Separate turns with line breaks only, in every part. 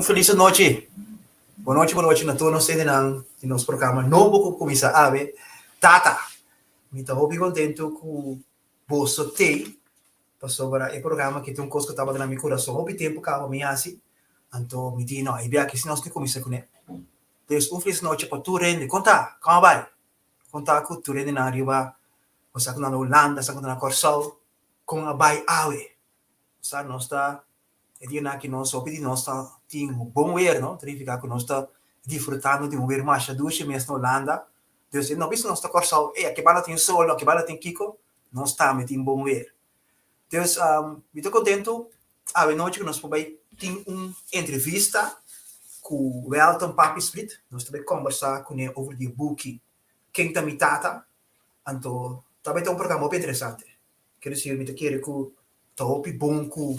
felis anochi. Bon nochi, bon nochi na tur nos hendenan di nos programa nobo ku kuminsá awe, Tata. Mi ta hopi kontentu ku boso t'ei, pasobra e programa aki ta un kos ku tabata na mi kurason hopi tempu kaba mi hasi, anto mi di no, e bia aki si nos tin kuminsá kuné. Dus un felis nochi pa tur hende. Kon ta? Kon a bai? Kon ta ku tur hendenan ariba, bo sa ku nan na Hulanda, sa ku nan na Kòrsou, kon a bai awe? Sa nos ta E dianan aki nos hopi di nos ta tin bon weer no, ta nifica cu nos ta disfrutando di un weer masha dushi mes na Hulanda. Dus e no bisa nos ta Corsou, ey aki banda tin sol, aki banda tin kico, nos tambe tin bon weer. Dus mi ta contento awe nochi cu nos por bay tin un entrevista cu Welton Papi Spriet, nos ta bay combersa cune over di e buki Ken ta mi tata? Anto ta bay ta un programa hopi interesante. Quiere decir mi ta kere cu Ta hopi bon ku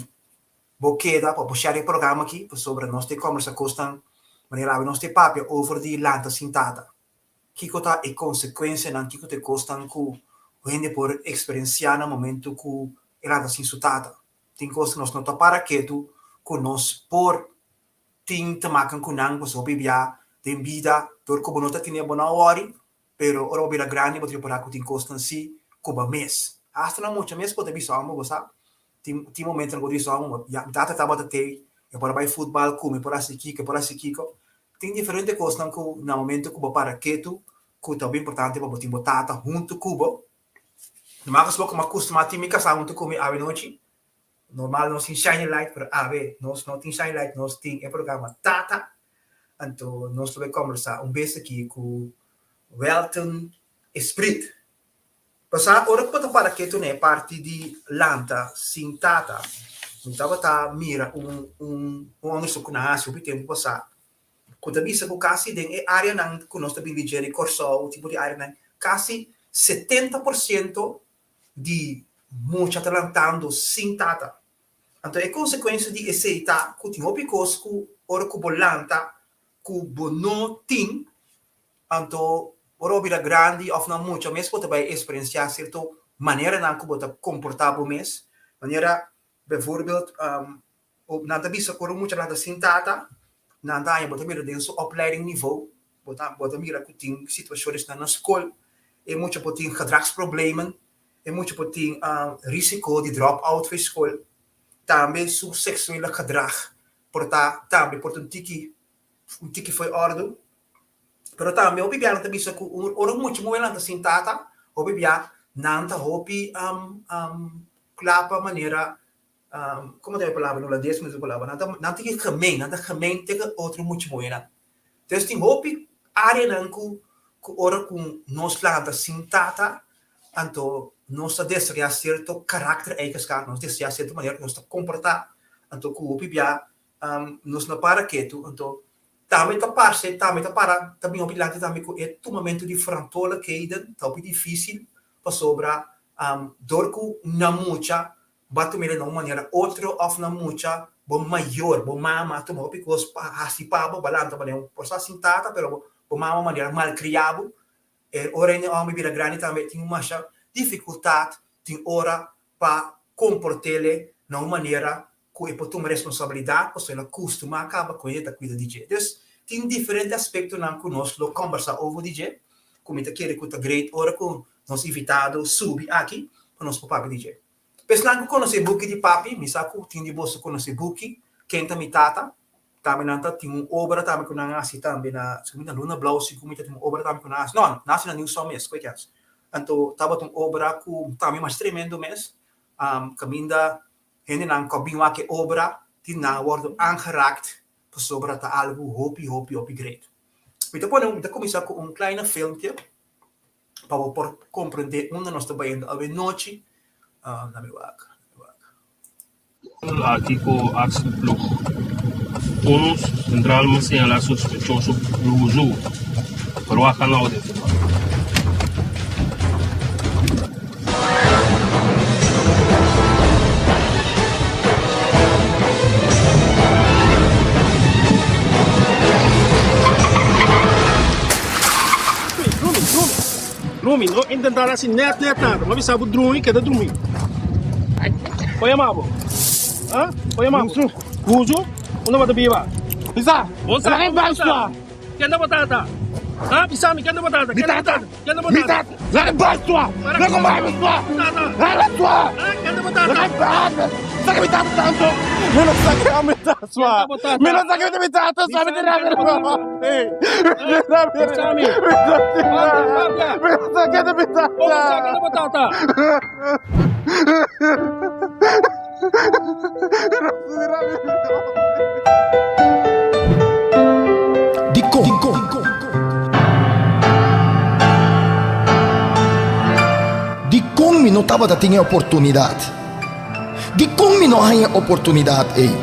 bo keda pa bo share e programa aki pasobra nos ta e kòmbersa kosnan manera awe nos ta e papia over di lanta sin tata. Kiko ta e konsekuensianan, kiko ta e kosnan ku hende por eksperensiá na momentu ku e lanta sin su tata? Tin kos ku nos no ta para ketu ku nos por tin te maken ku nan pasobra hopi bia den bida dor ku bo no ta tene bo no a wòri Pero ora bo bira grandi bo ta repará ku tin kosnan si ku bo mes. Asta nan mucha mes bo ta bisa amo, bo sa. Tin tin momentonan ku bo ta bisa amo, ya mi tata tabata tei, e por a bai futbal ku mi, e por hasi kiko, e por hasi kiko. Tin diferente kosnan ku na momento ku bo para ketu ku ta hopi importante pa bo tin bo tata huntu ku bo. Normal gesproken mi a kustumá tin mi kasá huntu ku mi awe nochi. Normal nos tin Shiny Light, pero awe nos no tin Shiny Light, nos tin e programa Tata. Anto nos lo bai kombersá un bes aki ku Welton Esprit. Pasá ora ku bo ta para ketu na e parti di lanta sin tata, mi tabata mira un un un onderzoek ku nan hasi hopi tempu pasá ku ta bisa ku kasi den e áreanan ku nos ta bibi dje di Kòrsou, tipo di áreanan, kasi 70% di mucha ta lantando sin tata. Anto e konsekuensia di esei ta ku tin hopi kos ku ora ku bo lanta ku bo no tin, anto ora bo bira grandi òf na mucha mes bo ta bai eksperensiá sierto maneranan ku bo ta komportá bo mes. Manera beivoorbeeld Nan ta bisa ku ora un mucha lanta sin tata, nan ta haña bo ta mira den su opleiding nivo, bo ta bo ta mira ku tin situashonnan na skol, e mucha por tin gedragsproblemen, e mucha por tin risiko di drop out for skol, tambe su seksuele gedrag por ta tambe por ta un tiki un tiki for òrdu. Pero tambe hopi bia nan ta bisa ku ora un mucha muhé lanta sin tata, hopi bia nan ta hopi kla pa manera Como ta e palabra na holandes mi ta palabra nan ta nan ta gemeen nan ta gemeen tegen otro mucha muhernan entonces tin hopi areanan ku ku ora ku nos lanta sin tata anto nos ta desaroya cierto karakter eigenschap nos desaroya cierto manera ku nos ta komporta anto ku hopi bia nos no para ketu anto tambe ta parse tambe ta para ta bin hopi dilanti tambe ku e tumamentu di verantwoordelijkheden ta hopi dificil pasobra dor ku nan mucha Bo a tum'é na un manera otro òf na mucha bo mayor, bo mama a tuma hopi kos pa hasi pa bo, bo a lanta manera un por sa sin tata pero bo mama manera malkriá bo. E ora e hòmber bira grandi tambe tin masha difikultat, tin ora pa komport'é na un manera ku e por tuma responsabilidat pasobra el a kustumá kaba ku hende ta kuida di dje. Dus tin diferente aspektonan ku nos lo kòmbersá over di dje ku mi ta kere ku ta great ora ku nos invitado subi aki pa nos por papia di dje. Esnan ku konosé buki di papi, mi sa ku tin di boso konosé buki Ken ta mi tata? Tambe nan ta tin un obra tambe ku nan a hasi tambe na, si ku mi ta Luna Blou, si ku mi ta tin un obra tambe ku nan a hasi, no, nan a hasi na New Song mes, koe kèns. Anto tabata un obra ku tambe mas tremendo mes, kaminda hendenan ku a bin wak e obra tin nan a wòrdu aangeraakt pasobra ta algu hopi, hopi, hopi great. Mi ta pone, mi ta kuminsá ku un kleine filmpje. pa bo por comprende unda nos ta bayendo awe nochi. Laat mi wak, laat mi wak.
Aki ku Axel Ploeg. Uno central ma señala sospechoso Luzu. Pero wak nou den final. Drumi, drumi, drumi, no intenta hasi net net nada. M'a bisa bo drumi, keda drumi. Kon yama bo? Ha? Kon yama bo? Guzu. Guzu? Unda bo ta biba?
Bisa!
Bon sa,
Laga e
bon
bai
sa.
sua!
Ken ta bo tata? Ha, bisa mi, ken ta bo tata?
Mi
Ken ta bo
tata!
tata? Ken ta bo
Mi
tata?
tata! Laga e bai sua!
Para
Laga bai sua!
Tata!
Laga sua!
Ha, ken ta bo tata?
Laga e bai! Saka mi tata tanto! Mi no sa ken mi tata sua!
Ken ta bo tata?
Mi no sa ken mi tata sua! Mi
Bisa mi,
tira
ken ta bo tata?
Mi tira
Bisa mi.
Mi
Papia, papia.
Mi no sa ken mi tata!
Bo no sa ken ta bo tata?
Dikon? Dikon mi no tabata tin e oportunidat? Dikon mi no a haña e oportunidat ei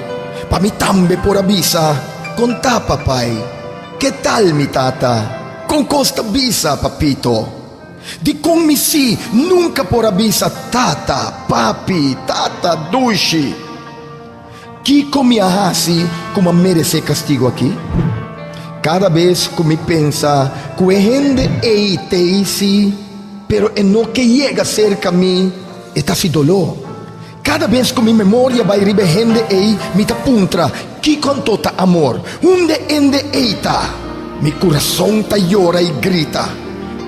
pa mi tambe por a bisa, Kon ta, papai? Ke tal, mi tata? Kon kos ta bisa, papito? Dikon mi si nunka por a bisa tata, papi, tata, dushi? Kiko mi a hasi ku mi a meresé kastigu akí? Kada bes ku mi pensa ku e hende ei t'ei si, pero e no ke yega serka mi, e ta hasi doló. Kada bes ku mi memoria bai riba e hende ei, mi ta puntra, Kiko anto ta amor? Hunde hende ei ta? Mi kurason ta yora i grita,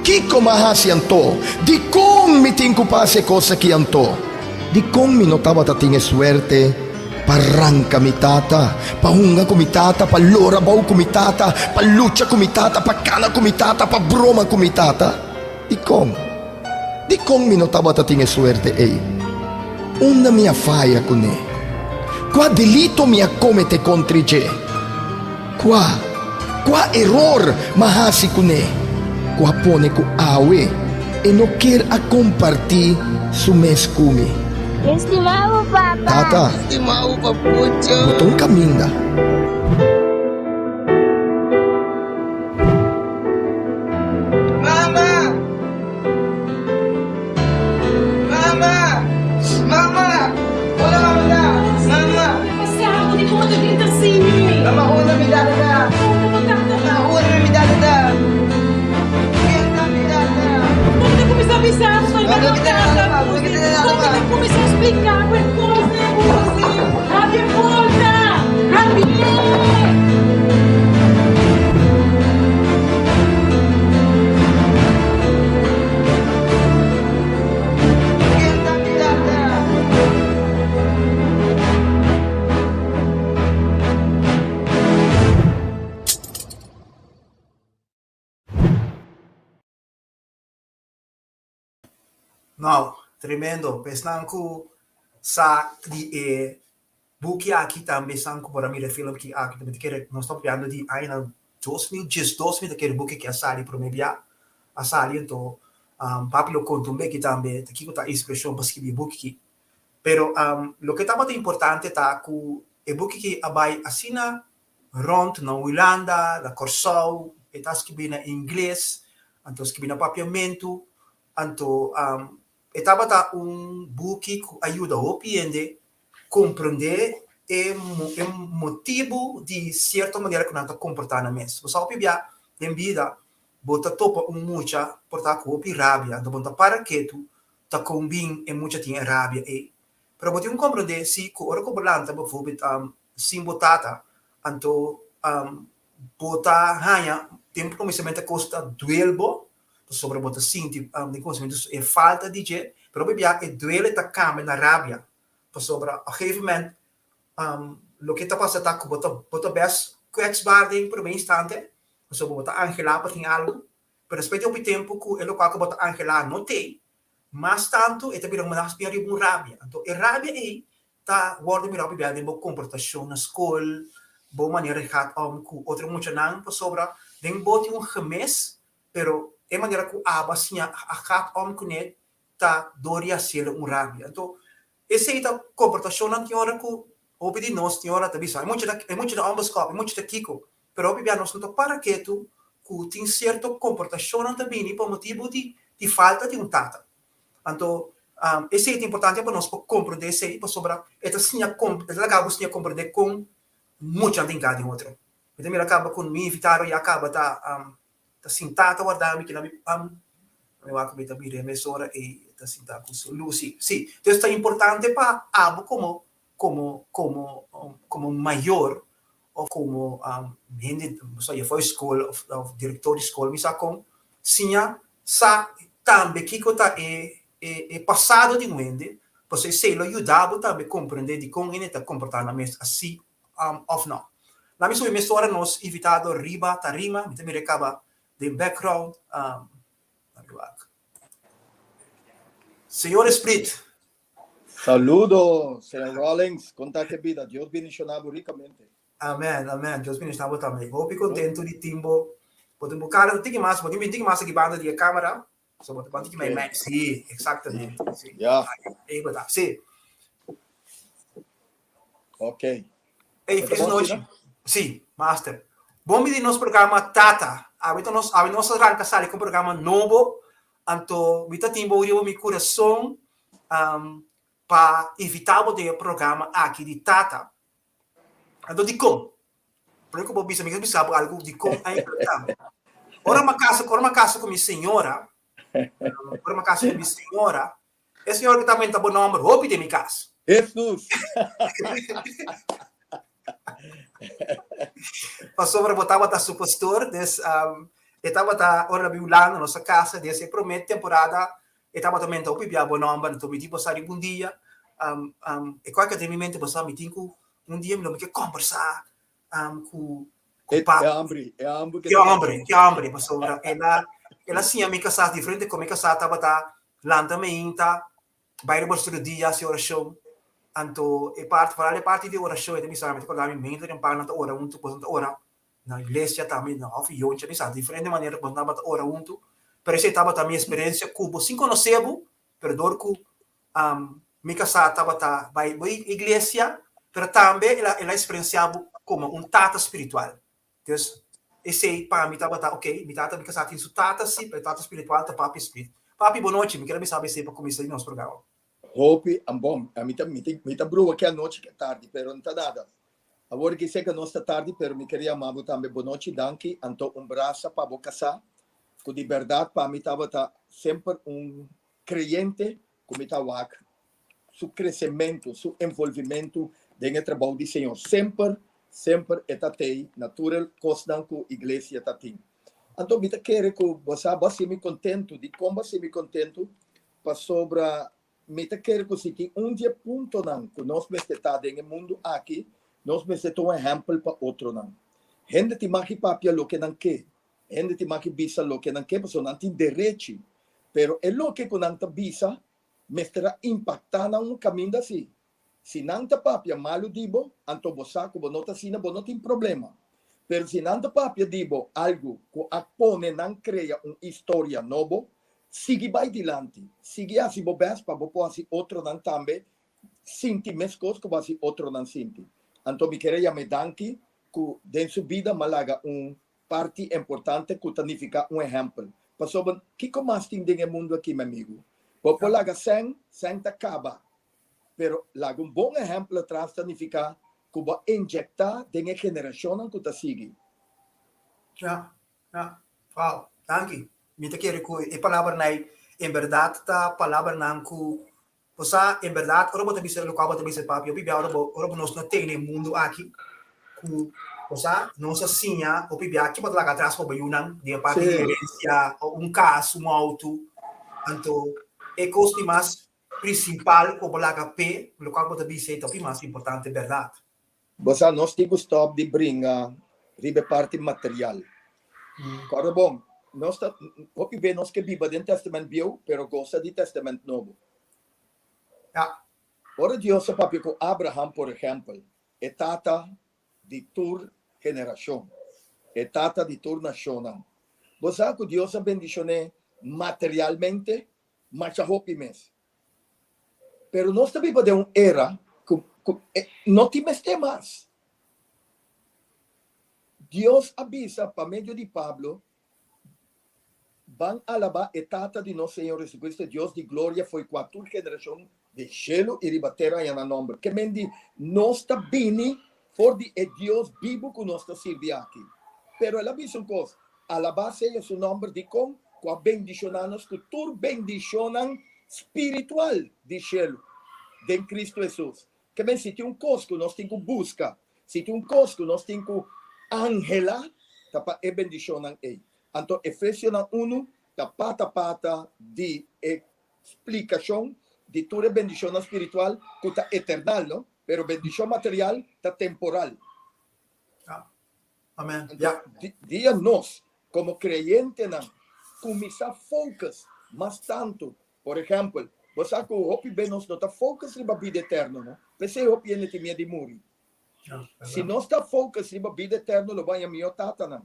Kiko m'a hasi anto? Dikon mi tin ku pasa e kos aki anto? Dikon mi no tabata tin e suerte pa ranka mi tata, pa hunga ku mi tata, pa lora bou ku mi tata, pa lucha ku mi tata, pa kana ku mi tata, pa broma ku mi tata? Dikon? Dikon mi no tabata tin e suerte ei? Unda mi a faya kuné? Kua delito mi a komete kontri dje? Kua, kua eror m'a hasi kuné ku a pone ku awe e no kier a kompartí su mes ku mi?
Estimá bo papa.
Tata, bo ta un kaminda.
Mama! Mama! Mama! Unda mama ta? Mama!
Pasado, di como ta grita así?
Mama, unda mi tata ta?
Unda bo tata ta?
Mama, unda mi tata ta? Ken ta mi tata?
Como ta cuminsa bisa bo
Mama,
bo
kita
tata?
nada, mama, kita nada,
Como ta
mama.
cuminsa explica bo e cos e Gusi? Habri e porta! Habri!
Nou, tremendo. Pa esnan ku sa di e buki aki tambe esnan ku por a mira e film ki aki tambe ta kere nos ta papiando di añanan 2012 mi ta kere buki aki a sali prome bia a sali anto papi lo konta un beki tambe ta kiko ta e inspirashon pa skibi e buki aki. Pero loke tabata importante ta ku e buki aki a bai asina rond na Hulanda, na Kòrsou, e ta skibi na ingles, anto skibi na papiamentu, anto e tabata un buki ku a yuda hopi hende komprendé e e motibu di sierto manera ku nan ta komportá nan mes. Bo sa hopi bia den bida bo ta topa un mucha por ta ku hopi rabia, anto bo no ta para ketu ta kon bin e mucha tin e rabia ei. Pero bo tin ku komprendé si ku ora ku bo lanta befòrbèlt sin bo tata, anto bo ta haña den kuminsamentu e kos ta duel bo, pasobra bo ta sinti den kuminsamentu e falta di dje, pero hopi bia e duele ta kambia na rabia, pasobra op gegeven moment loke ta pasa ta ku bo ta bo ta bes kwetsbaar den prome instante, pasobra bo ta anhelá pa tin algu, pero despues di hopi tempu ku e lokual ku bo ta anhelá no t'ei, mas tantu e ta bira mas bien riba un rabia, anto e rabia ei ta wòrdu mirá hopi bia den bo komportashon na skol, bo manera di gaat om ku otro muchanan, pasobra den bo tin un gemis, pero e manera ku abo a siña a gaat om kuné ta dor di hasiel un rabia. Anto esei ta komportashonnan tin ora ku hopi di nos tin ora ta bisa e mucha ta e mucha ta ònbeskòp, e mucha ta kiko, pero hopi bia nos no ta para ketu ku tin sierto komportashonnan ta bini pa motibu di di falta di un tata. Anto, esei ta importante pa nos pa komprondé esei, pasobra e ta siña e ta laga bo siña komprondé kon mucha tin ka den otro. Mi ta mira kaba ku mi invitado ya kaba ta ta sintá ta warda mi kila mi mi wak ku mi ta mir'é mesora ei ta sintá ku su Lucy. Sí, entonces ta importante pa abo komo komo komo komo mayor. òf komo hende yefou di skol òf direktor di skol mi sa kon siña sa tambe kiko ta e e pasado di un hende pasobra esei lo yuda bo tambe komprende dikon hende ta komportá nan mes asi òf nò. Laat mi subi mesora nos invitado riba tarima, mi ta mira e kaba den background. Laat mi wak. Señor Esprit.
Saludo, señor Rawlings. Kon ta ke bida? Dios bendiciona bo ricamente.
Amen, amen. Dios bendiciona bo tambe. Hopi contento di tin bo. Bo tin bo cara un tiki mas, bo tin bin tiki mas aki banda di e camera. So bo ta tiki mai mai. Sí, exactamente. Sí.
Ja.
Ey bo ta. Sí.
Ok.
Ey, feliz nochi. Sí, master. Bon bini nos programa Tata. Awe ta nos, awe nos arranca sali con programa nobo. Anto, mi ta tin bo riba mi corazon um, pa invita bo den e programa aki di Tata. Anto dikon? Promé ku bo bisa, mi ke bisa bo algu dikon a invitá bo. Ora mi a kasa, ora mi a kasa ku mi señora, ora mi a kasa ku mi señora, e señora ku ta menta bo nòmber hopi den mi kas.
Hesus!
Pasobra bo tabata su pastor, des e tabata ora mi Hulanda nos a kasa, des e promé temporada E tabata menta hopi bia bo nomber, anto mi di bo sa riba un dia, e kua ke den mi mente bo sa mi tin ku un dia mi lo mi ke kombersá ku ku
E
papi.
hambre, e hambre ke
Ke
ta
hombre, ke hombre, pasobra el a el a siña mi kasá diferente kon mi kasá tabata lanta meinta, bai riba otro dia hasi orashon, anto e parti foral e parti di orashon e ta bisa mi ta kòrda mi meinta den pan nan ta ora huntu boso ta ora Na iglesia tambe na hof yonchi a bisa diferente manera ku nos tabata ora huntu, pero esei tabata mi esperensia ku bo sin konosé bo, pero dor ku mi kasá tabata bai bo iglesia, pero tambe el a el a esperensiá bo komo un tata spiritual. Dus esei pa mi tabata ok, mi tata mi kasá tin su tata si, pero e tata spiritual ta papi Smith. Papi bonochi, mi kier a bisa bo esei pa kuminsá di nos programa.
Hopi, bon, mi ta mi ta brua ke anochi ke tardi, pero no ta nada. Awor ki sé ku nos ta tardi, pero mi kere yama bo tambe bonochi, danki, anto un brasa pa bo kasá, ku di bèrdat pa mi tabata semper un kreyente ku mi ta wak su kresementu, su envolvimentu den e trabou di Señor. Semper, semper e ta tei na tur e kosnan ku iglesia ta tin. Anto mi ta kere ku bo sa, bo a hasi mi kontentu. Dikon bo a hasi mi kontentu? Pasobra mi ta kere ku si tin un di e puntonan ku nos mester ta den e mundu aki, nos mester ta un ehèmpel pa otronan. Hende tin mag di papia loke nan ke, hende tin mag di bisa loke nan ke pasobra nan tin derechi, pero e loke ku nan ta bisa mester a impaktá nan un kaminda si. Si nan ta papia malu di bo, anto bo sa ku bo no ta asina, bo no tin problema. Pero si nan ta papia di bo algu ku a pone nan krea un istoria nobo, sigui bai dilanti, sigui hasi bo bèst pa bo por hasi otronan tambe sinti meskos ku bo hasi otronan sinti. Anto mi kere yam'é danki ku den su bida m'a laga un parti importante ku ta nifiká un ehèmpel. Pasobra kiko mas tin den e mundu aki, mi amigu? Bo por laga sèn, sèn ta kaba. Pero laga un bon ehèmpel atras ta nifiká ku bo a injektá den e generashonnan ku ta sigui.
Ja, ja. Wow, danki. Mi ta kere ku e palabranan ei en bèrdat ta palabranan ku bo sa en bèrdat ora bo ta bisa lokual bo ta bisa papia hopi bia ora bo ora bo nos no tene e mundu aki ku bo sa nos a siña hopi bia ke bo ta laga atras pa bo yunan den e parti di herensia o un kas un outo anto e kos di mas Principal cu bo laga p'e, locual bo ta bisa ei ta hopi mas importante, berdad?
Bo sa, nos tin cu stop di bringa riba e parti material. Corda bon, nos ta, hopi be nos ke biba den Testament Bieu, pero gosa di Testament Nobo.
Ja.
Ora Dios a papia cu Abraham, por ehempel, e tata di tur generacion, e tata di tur nacionnan. Bo sa cu Dios a bendicion'é materialmente? Masha hopi mes. Pero nos ta biba den un era ku ku no tin mester mas. Dios a bisa pa medio di Pablo, Ban alabá e Tata di nos Señor Jesucristo, e Dios di gloria fo'i kua tur generashon den shelu i riba tera haña nan nòmber. Ke men di nos ta bini for di e Dios bibu ku nos ta sirbi aki. Pero el a bisa un kos, Alabá sea su nòmber dikon ku a bendishoná nos ku tur bendishonnan spiritual di shelu den Kristu Hesus. Ke men si tin un kos ku nos tin ku buska. Si tin un kos ku nos tin ku anhelá ta pa e bendishonnan ei. Anto Efesionan unu ta pata pata di e splikashon di tur e bendishonnan spiritual ku ta eternal, no? Pero bendishon material ta temporal.
Amen.
Anto, dia nos komo kreyentenan kuminsá focus mas tantu, por ehèmpel, bo sa ku hopi be nos no ta focus riba bida eterno, no? P'esei hopi hende tin miedu di muri. Si nos ta focus riba bida eterno lo bo haña mihó tatanan,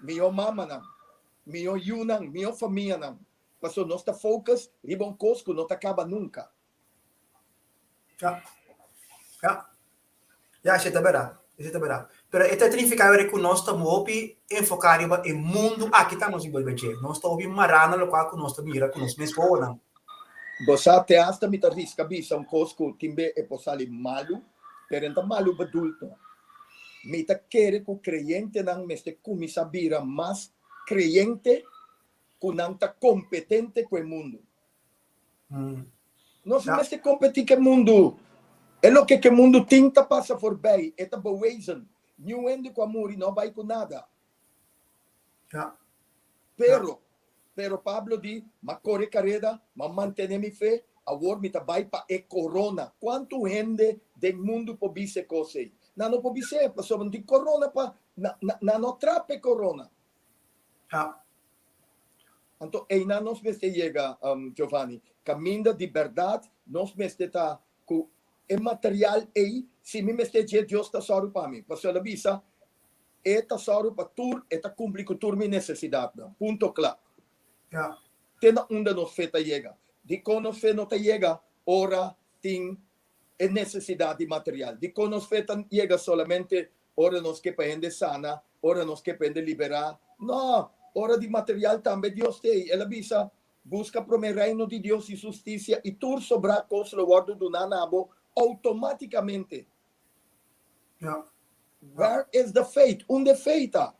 mihó mamanan, mihó yunan, mihó famianan, pasobra nos ta focus riba un kos ku no ta kaba nunka.
Ja. Ja. Ja, esei ta bèrdat. Esei ta bèrdat. Pero e ta signifiká wèri ku nos ta hopi enfoká riba e mundu aki ta nos biba riba dje. Nos ta hopi mará na lokual ku nos ta mira ku nos mes wowonan.
Bo sa, te asta mi ta riska bisa un kos ku tin be e por sali malu, pero e no ta malu bedul no. Mi ta kere ku kreyentenan mester kuminsá bira mas kreyente ku nan ta kompetente ku e mundu. Nos no mester kompetí ku e mundu. E loke ku e mundu tin ta pasa forbij, e ta bewezen. Niun hende ku a muri no a bai ku nada. Pero, pero Pablo di, M'a kore kareda, m'a mantené mi fe, awor mi ta bai pa e korona. Kuantu hende den mundu por bisa e kos ei? Nan no por bis'é, pasobra no tin korona pa, nan no trapa e korona. Anto einan nos mester yega, Giovanni, kaminda di bèrdat nos mester ta ku e material ei, si mi mester dje Dios ta sòru pa mi. Pasobra el a bisa, E ta sòru pa tur, e ta kumpli ku tur mi nesesidatnan. Punto kla. Te na unda nos fe ta yega? Dikon nos fe no ta yega ora tin e nesesidat di material? Dikon nos fe ta yega solamente Ora nos ke pa hende sana, ora nos ke pa hende liberá. No! Ora di material tambe Dios t'ei. El a bisa, Buska promé Reino di Dios i Su hustisia, i tur sobrá kos lo wòrdu duná na bo outomátikamente.
Ja.
Where is the faith? Unda e fe ta?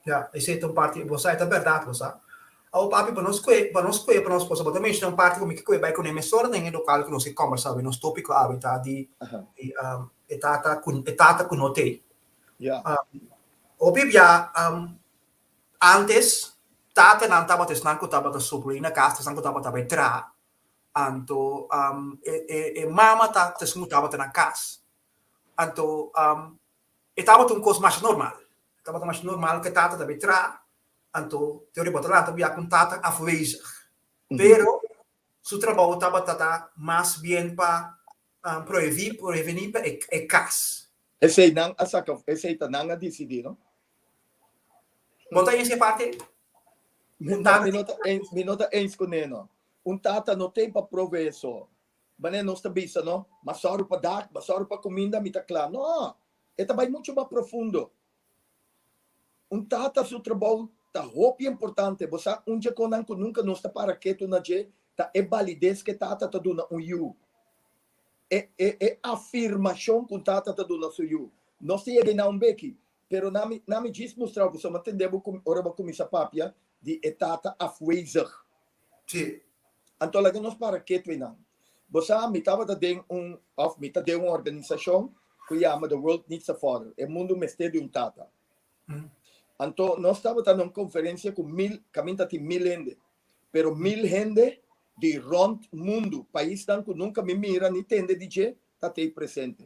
Ja, esei ta un parti, bo sa, e ta bèrdat, bo sa. Awor, papi, pa nos kue, pa nos kue, pa nos cosa, bo ta menshoná un parti ku mi ke kue bai kuné mesora den e lokal ku nos ke kòmbersá awe, nos tópiko awe ta di, di e tata ku, e tata ku no t'ei.
Ja.
Hopi bia, ántes, tatanan tabata esnan ku tabata supli na kas, esnan ku tabata bai traha. Anto, e, e, e mama ta esun ku tabata na kas. Anto, E tabata un kos masha normal. E tabata masha normal ku e tata ta bai tra, anto te ora bo ta lanta bia ku un tata afwezig. Pero su trabou tabata ta mas bien pa proevi, prevení pa e kas.
Esei nan a saka, esei ta nan a disidí, no?
Bo ta eens ku e parti ei?
Un tata. Mi no ta eens, mi no ta eens kuné, no. Un tata no ten pa proveé so. Manera nos ta bisa, no, m'a sòru pa dak, m'a sòru pa kuminda, mi ta kla. No, e ta bai muchu mas profundo. Un tata su trabou ta hopi importante. Bo sa, un dje konan ku nunka nos ta para ketu na dje ta e balides ku e tata ta duna un yu. E, e, e afirmashon ku un tata ta duna su yu. Nos ta yega ei na un beki, pero na mi, na mi djis mustra bo, pasobra mi a tende bo ku ora bo a kuminsá papia di e tata afwezig.
Sí.
Anto laga nos para ketu einan. Bo sa, mi tabata den un, òf mi ta den un organisashon ku yama The World Needs a Father, E Mundu Mester di un Tata. Anto nos tabata na un konferensia ku mil, kaminda tin mil hende, pero mil hende di rònt mundu, paisnan ku nunka mi mira ni tende di dje, ta tei presente.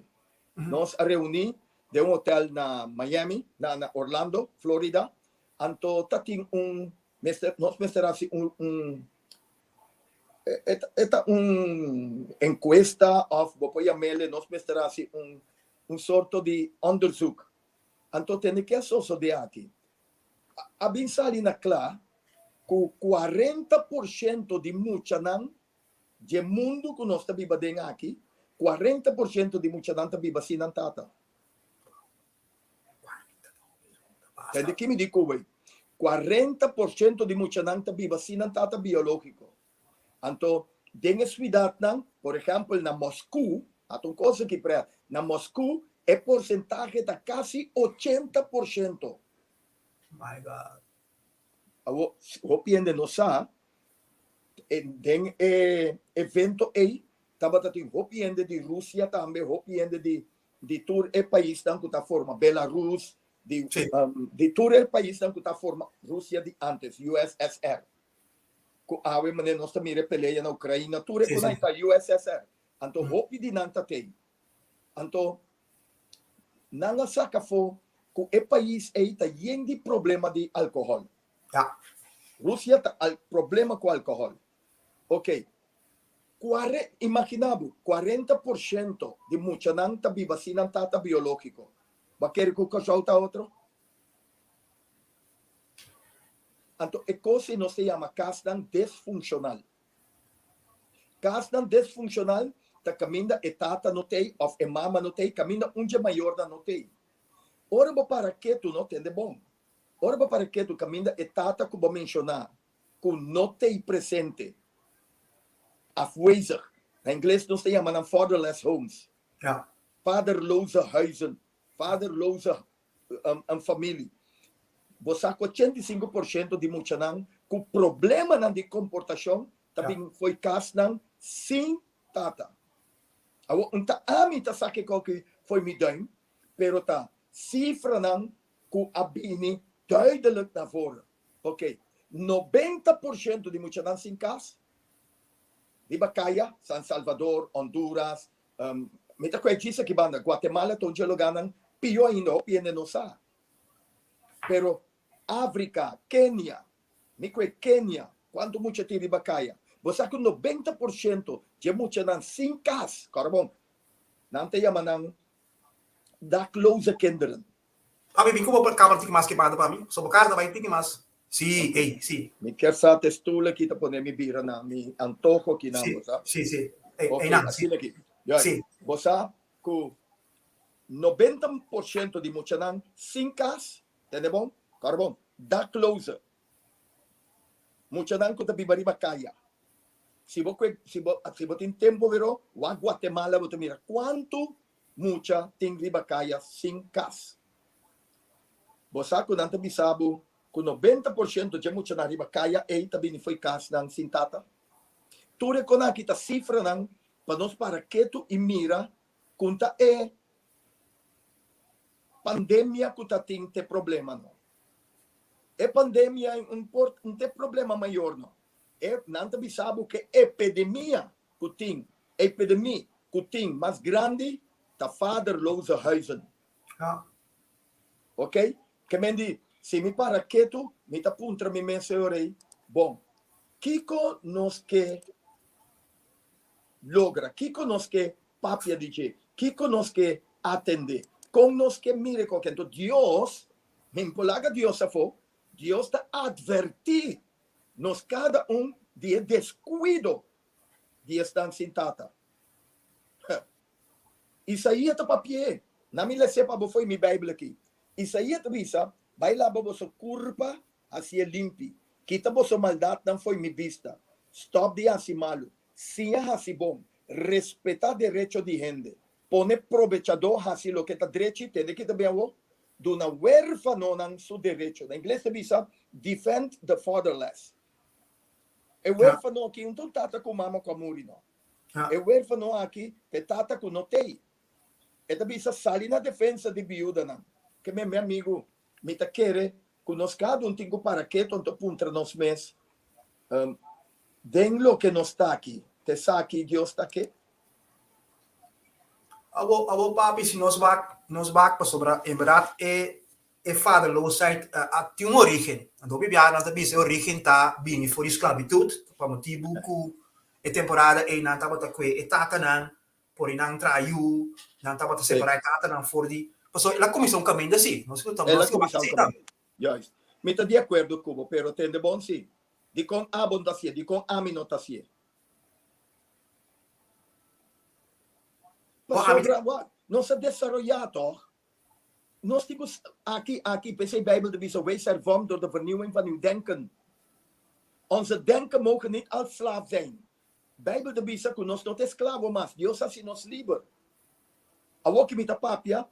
Nos a reuní den un hotèl na Miami, na na Orlando, Florida. Anto ta tin un Mester, nos mester hasi un, un e, e ta un encuesta of bo por yamele, nos mester hasi un, un sorto di onderzoek. Anto tende ke a sosode aki. A bin sali na kla ku 40% di muchanan dje mundu ku nos ta biba den aki, 40% di muchanan ta biba sin nan tata. Tende ki mi di ku wey? 40% di muchanan ta biba sin nan tata biológiko. Anto, den e suidatnan, por ehèmpel na Mosku, ata un kos aki pre, na Mosku e porsentahe ta kasi 80%.
My God.
Awor, hopi hende no sa, den e evento ei tabata tin hopi hende di Rusia tambe, hopi hende di. di tur e paisnan ku ta forma Belarus, di di tur e paisnan ku ta forma Rusia di antes, USSR. Ku awe manera nos ta mira e pelea na Ukraina, tur e konan ta USSR. Anto hopi di nan ta tei. Anto nan a saka afó ku e pais ei ta yen di problema di alkohòl. Rusia ta al problema ku alkohòl. Ok. Kuare, imaginá bo, 40% di muchanan ta biba sin nan tata biológiko. Bo a kere ku Kòrsou ta otro? Anto e kos ei nos ta yama kasnan desfunshonal. Kasnan desfunshonal ta kaminda e tata no t'ei òf e mama no t'ei, kaminda un dje mayornan no t'ei. Ora bo para ketu no tende bon. Ora bo para ketu kaminda e tata ku bo menshoná ku no t'ei presente, afwezig, na ingles nos ta yama nan fatherless homes, vaderloze huizen, vaderloze familie. Bo sa ku 85% di muchanan ku problemanan di komportashon ta bin fo'i kasnan sin tata. Awor, un ta ami ta sa kiko aki fo'i mi duim, pero ta sifranan ku a bini duidelijk na voren. Ok, 90% di muchanan sin kas riba kaya, San Salvador, Honduras, mi ta kue djis aki banda, Guatemala ta un dje lugarnan pio ainda, hopi hende no sa. Pero Africa, Kenia, mi kue Kenia, kuantu mucha tin riba kaya? Bo sa ku 90% dje muchanan sin kas, kòrda bon, nan ta yama nan dakloze kinderen.
Papi, bin ku bo kamera tiki mas kebanda pa mi. So bo kara ta bai tiki mas. Sí, ey, sí.
Mi kier sa te stoel aki ta pone mi bira na mi antoho aki nan, bo sa?
Sí, sí. Ey,
Ok,
ey nan, sí.
asina aki. Juist.
Sí.
Bo sa ku 90% di muchanan sin kas, tende bon? Kòrda bon, dakloze. Muchanan ku ta biba riba kaya. Si bo kue, si bo, si bo tin tempu wero, wak Guatemala bo ta mira kuantu Mucha tin riba kaya sin kas. Bo sa ku nan ta bisa bo ku 90% dje muchanan riba kaya ei ta bini fo'i kasnan sin tata? Tur e konan aki ta sifranan pa nos para ketu i mira kun ta e pandemia ku ta tin te problema no. E pandemia ei un por un te problema mayor no. E nan ta bisa bo ku e epidemia ku tin epidemie ku tin mas grandi ta vaderloze huizen. Ok? Ke men di, si mi para ketu, mi ta puntra mi mes e ora ei, bon, kiko nos ke logra? Kiko nos ke papia di dje? Kiko nos ke atende? Kon nos ke mira e koke? Anto Dios, mi por laga Dios afó, Dios ta atvertí nos kada un di e deskuido di esnan sin tata. Isaías ta papi'é. Na mi les'é pa bo fo'i mi Bijbel aki. Isaías ta bisa, Bai laba boso kurpa, hasié limpi. Kita boso maldatnan fo'i mi bista. Stòp di hasi malu. Siña hasi bon. Respetá derecho di hende. Pone probechadó hasi loke ta drechi, tende ki ta bin awor? Duna wérfanonan su derecho. Na ingles ta bisa, Defend the fatherless. E wérfano aki un ta un tata ku mama ku a muri no. E wérfano aki ta e tata ku no t'ei. E ta bisa sali na defensa di biudanan. Ke men, mi amigu, mi ta kere ku nos kada un tin ku para ketu anto puntra nos mes, Den loke nos ta aki, ta esaki Dios ta ke?
Awor, awor papi, si nos wak, nos wak pasobra en berdad e E vaderloosheid a tin un origen. Anto hopi biaha nan ta bisa e origen ta bini for di sklabitut, pa motibu ku e temporada ei nan tabata kue e tatanan por i nan traha yu, nan tabata separá e tatanan for di, pasobra el a kuminsá un kaminda si, nos ku ta
El a kuminsá un kaminda, juist. Mi ta di akuerdo ku bo, pero tende bon si, dikon abo no ta hasié, dikon ami no ta hasié? Pasobra, wak, nos a desaroyá tòg, Nos tin ku aki, aki, p'esei Bijbel ta bisa, Wees hervormd door de vernieuwing van uw denken. Onze denken mogen niet als slaaf zijn. Bijbel ta bisa ku nos no ta esklavo mas, Dios a hasi nos liber. Awor ki mi ta papia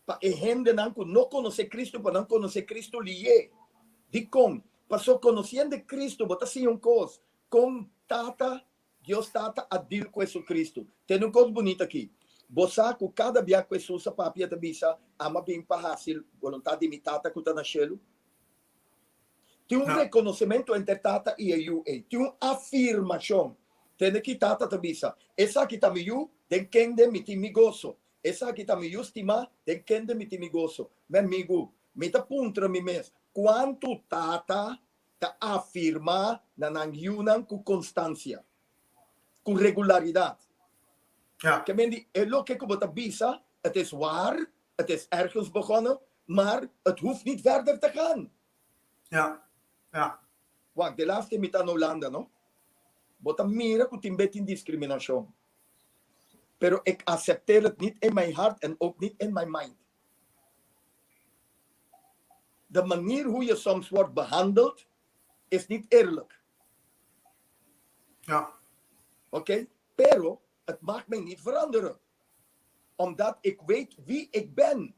pa e hendenan ku no konosé Kristu, pa nan konosé Kristu lié. Dikon? Pasobra konosiendo Kristu bo ta siña un kos, kon Tata Dios Tata a deal ku Jesucristo. Tende un kos bunita aki. Bo sa ku kada bia ku Hesus a papia ta bisa, Ami a bin pa hasi boluntat di mi Tata ku ta na shelu. Tin un rekonosementu entre Tata i e Yu ei. Tin un afirmashon. Tende ki Tata ta bisa, Esaki ta mi Yu, den kende mi tin mi goso. Esaki ta mi Yu stimá, den kende mi tin mi goso. Mi amigu, mi ta puntra mi mes, kuantu tata ta afirmá na nan yunan ku konstansia, ku regularidat? Ke men di, e loke ku bo ta bisa, het is waar, het is ergens begonnen, maar het hoeft niet verder te gaan.
Ja, ja.
Wak, de laatste mi ta na Hulanda, no? Bo ta mira ku tin be tin diskriminashon. Pero ik acepteer het niet in mijn hart en ook niet in mijn mind. De manier hoe je soms wordt behandeld is niet eerlijk.
Ja.
Oké? Pero het maakt mij niet veranderen. Omdat ik weet wie ik ben.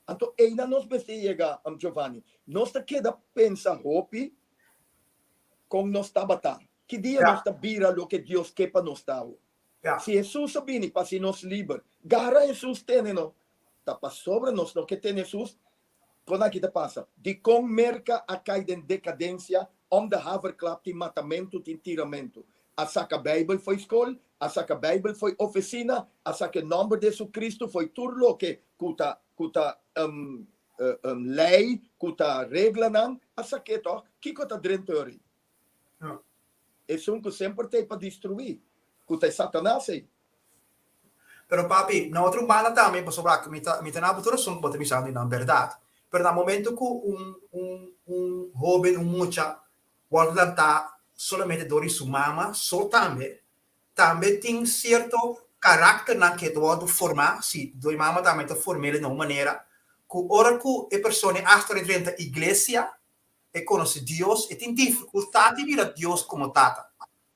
Anto einan nos mester yega, Giovanni. Nos ta keda pensa hopi kon nos tabata. Ki dia nos ta bira loke Dios ke pa nos ta awo? Si Hesus a bini pa hasi nos liber, gara Hesus tene no. Ta pasobra nos no ke tene Hesus, kon aki ta pasa? Dikon Merka a kai den dekadensia om de haverklap tin matamentu, tin tiramentu? A saka Beibel fo'i skol, a saka Beibel fo'i ofisina, a saka e nòmber di Hesukristu fo'i tur loke ku ta ku ta lei, ku ta reglanan, a sak'é tòg. Kiko ta drenta ori? Esun ku semper t'ei pa destruí, ku ta e Satanas ei.
Pero papi, na otro banda tambe, pasobra mi ta mi ta na bo tur rason ku bo ta bisa mi nan bèrdat, pero na momento ku un un un hóben, un mucha wòrdu lantá solamente dor di su mama so tambe, tambe tin sierto karakternan ke ta wòrdu formá, si dor di mama tambe ta form'el na un manera ku ora ku e persona e asta drenta iglesia, e konosé Dios, e tin difikultat di mira Dios komo Tata,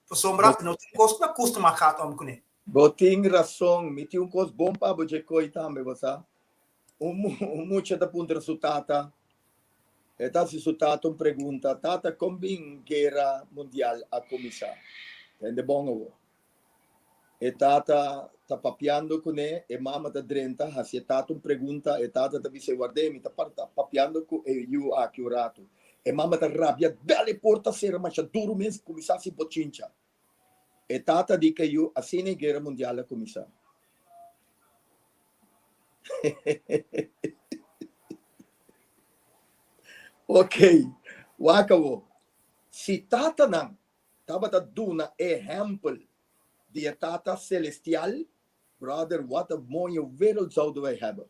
pasobra no tin kos ku ta kustumá gata òm kuné.
Bo tin rason, mi tin un kos bon pa bo dje koi tambe, bo sa. Un un mucha ta puntra su tata, e ta hasi su tata un pregunta, Tata, kon bin guera mundial a kuminsá? Tende bon awor. E tata ta papiando kuné, e mama ta drenta, hasi e tata un pregunta, e tata ta bisa, Ward'é, mi ta papiando ku e yu aki un ratu. E mama ta rabia, dal e porta sera masha duru mes, kuminsá hasi bochincha. E tata di ku e yu, Asina e guera mundial a kuminsá. Ok, wak awor. Si tatanan tabata duna ehèmpel di e Tata Selestial, brother, wat een mooie wereld zouden wij hebben.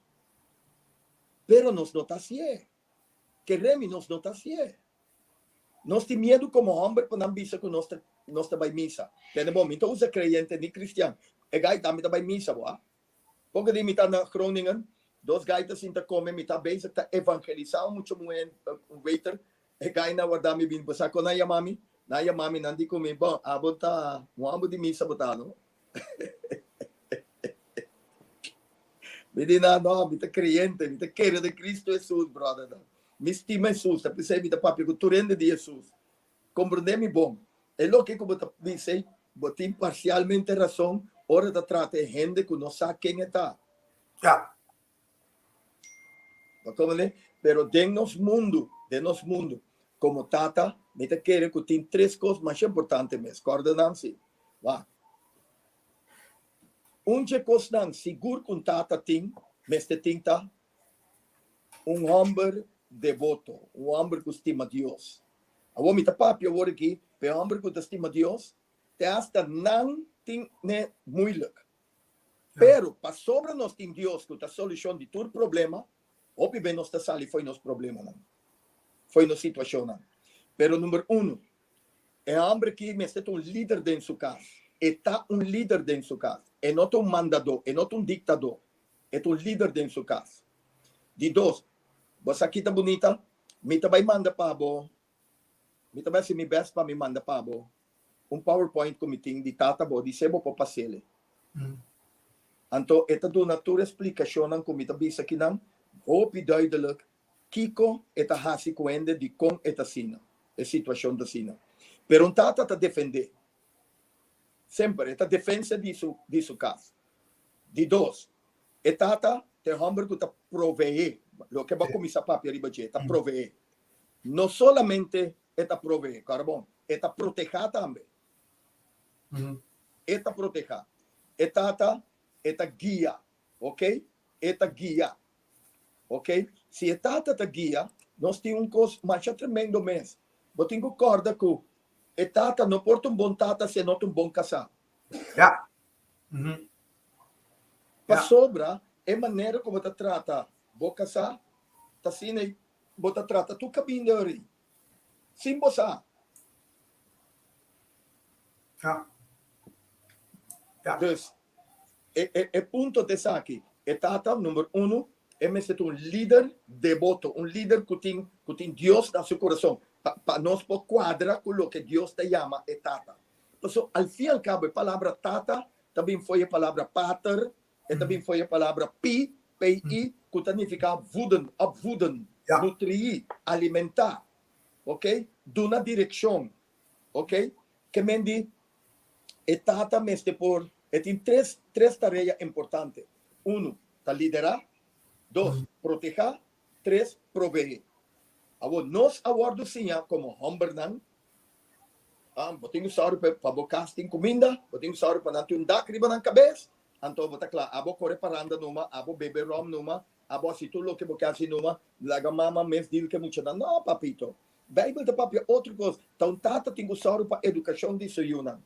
Pero nos no ta hasié. Kere mi, nos no ta hasié. Nos tin miedu komo hòmber pa nan bisa ku nos ta nos ta bai misa. Tende bon, mi no ta usa kreyente ni kristian. E gai tambe ta bai misa, bo a. Poko di mi ta na Groningen, dos gai ta sinta kome, mi ta bezig ta evangelisá un mucha muhé, un waiter, e gai na warda mi bini, bo sa kon nan yama mi? Nan yama mi, nan di ku mi, bon, abo ta un hòmber di misa bo ta, no? Mi di nan, no, mi ta kreyente, mi ta kere den Kristu Hesus, bròdernan. Mi stima Hesus, ta p'esei mi ta papia ku tur hende di Hesus. Komprendé mi bon, e loke ku bo ta bisa ei, bo tin parsialmente rason ora ta trata e hende ku no sa ken e ta.
Ja.
Bo komprendé? Pero den nos mundu, den nos mundu, komo tata, mi ta kere ku tin tres kos masha importante mes. Kòrda nan si. Wak. Un dje kosnan sigur ku un tata tin, mester tin ta un hòmber deboto, un hòmber ku stima Dios. Awor mi ta papia awor aki pa e hòmber ku ta stima Dios, te asta nan tin ne muilik. Pero pasobra nos tin Dios ku ta solushon di tur problema, hopi be nos ta sali fo'i nos problemanan, fo'i nos situashonnan. Pero number uno, e hòmber aki mester ta un lider den su kas. E ta un lider den su kas. E no ta un mandadó, e no ta un diktadó. E ta un lider den su kas. Di dos, bo sa ki ta bunita? Mi ta bai manda pa bo, mi ta bai hasi mi best pa mi manda pa bo un powerpoint ku mi tin di tata bo di se bo por pas'ele. Anto e ta duna tur e splikashonnan ku mi ta bisa kinan hopi duidelik kiko e ta hasi ku hende, dikon e ta asina, e situashon ta asina. Pero un tata ta defendé. Semper e ta defensa di su di su kas. Di dos, e tata ta e hòmber ku ta proveé. Loke bo a kuminsá papia riba dje, e ta proveé. No solamente e ta proveé, kòrda bon, e ta protehá tambe. E ta protehá. E tata, e ta guia, ok? E ta guia, ok? Si e tata ta guia, nos tin un kos masha tremendo mes. Bo tin ku kòrda ku e tata no por ta un bon tata si e no ta un bon kasá.
Ja.
Pasobra e manera ku bo ta trata bo kasá ta asina bo ta trata tur kaminda ori sin bo sa.
Ja.
Ja. Dus e e e punto ta esaki, e tata number uno e mester ta un lider deboto, un lider ku tin ku tin Dios na su kurason pa pa nos por kuadra ku loke Dios ta yama e tata. Pasobra al fin al kabo e palabra tata ta bin for e palabra pater, e ta bin for e palabra pi, PI, ku ta nifiká voeden, opvoeden, nutrí, alimentá, ok, duna direkshon, ok. Ke men di e tata mester por, e tin tres, tres tarea importante. Unu, ta liderá, dos, protehá, tres, proveé. Awor, nos a wòrdu siña komo hòmbernan Ah, bo tin ku sòru pa pa bo kas tin kuminda, bo tin ku sòru pa nan tin un dak riba nan kabes, anto bo ta kla. Abo kore paranda numa, abo bebe ròm numa, abo hasi tur loke bo ke hasi numa, laga mama mes dil ku e muchanan. No, papito. Beibel ta papia otro kos. Ta un tata tin ku sòru pa edukashon di su yunan.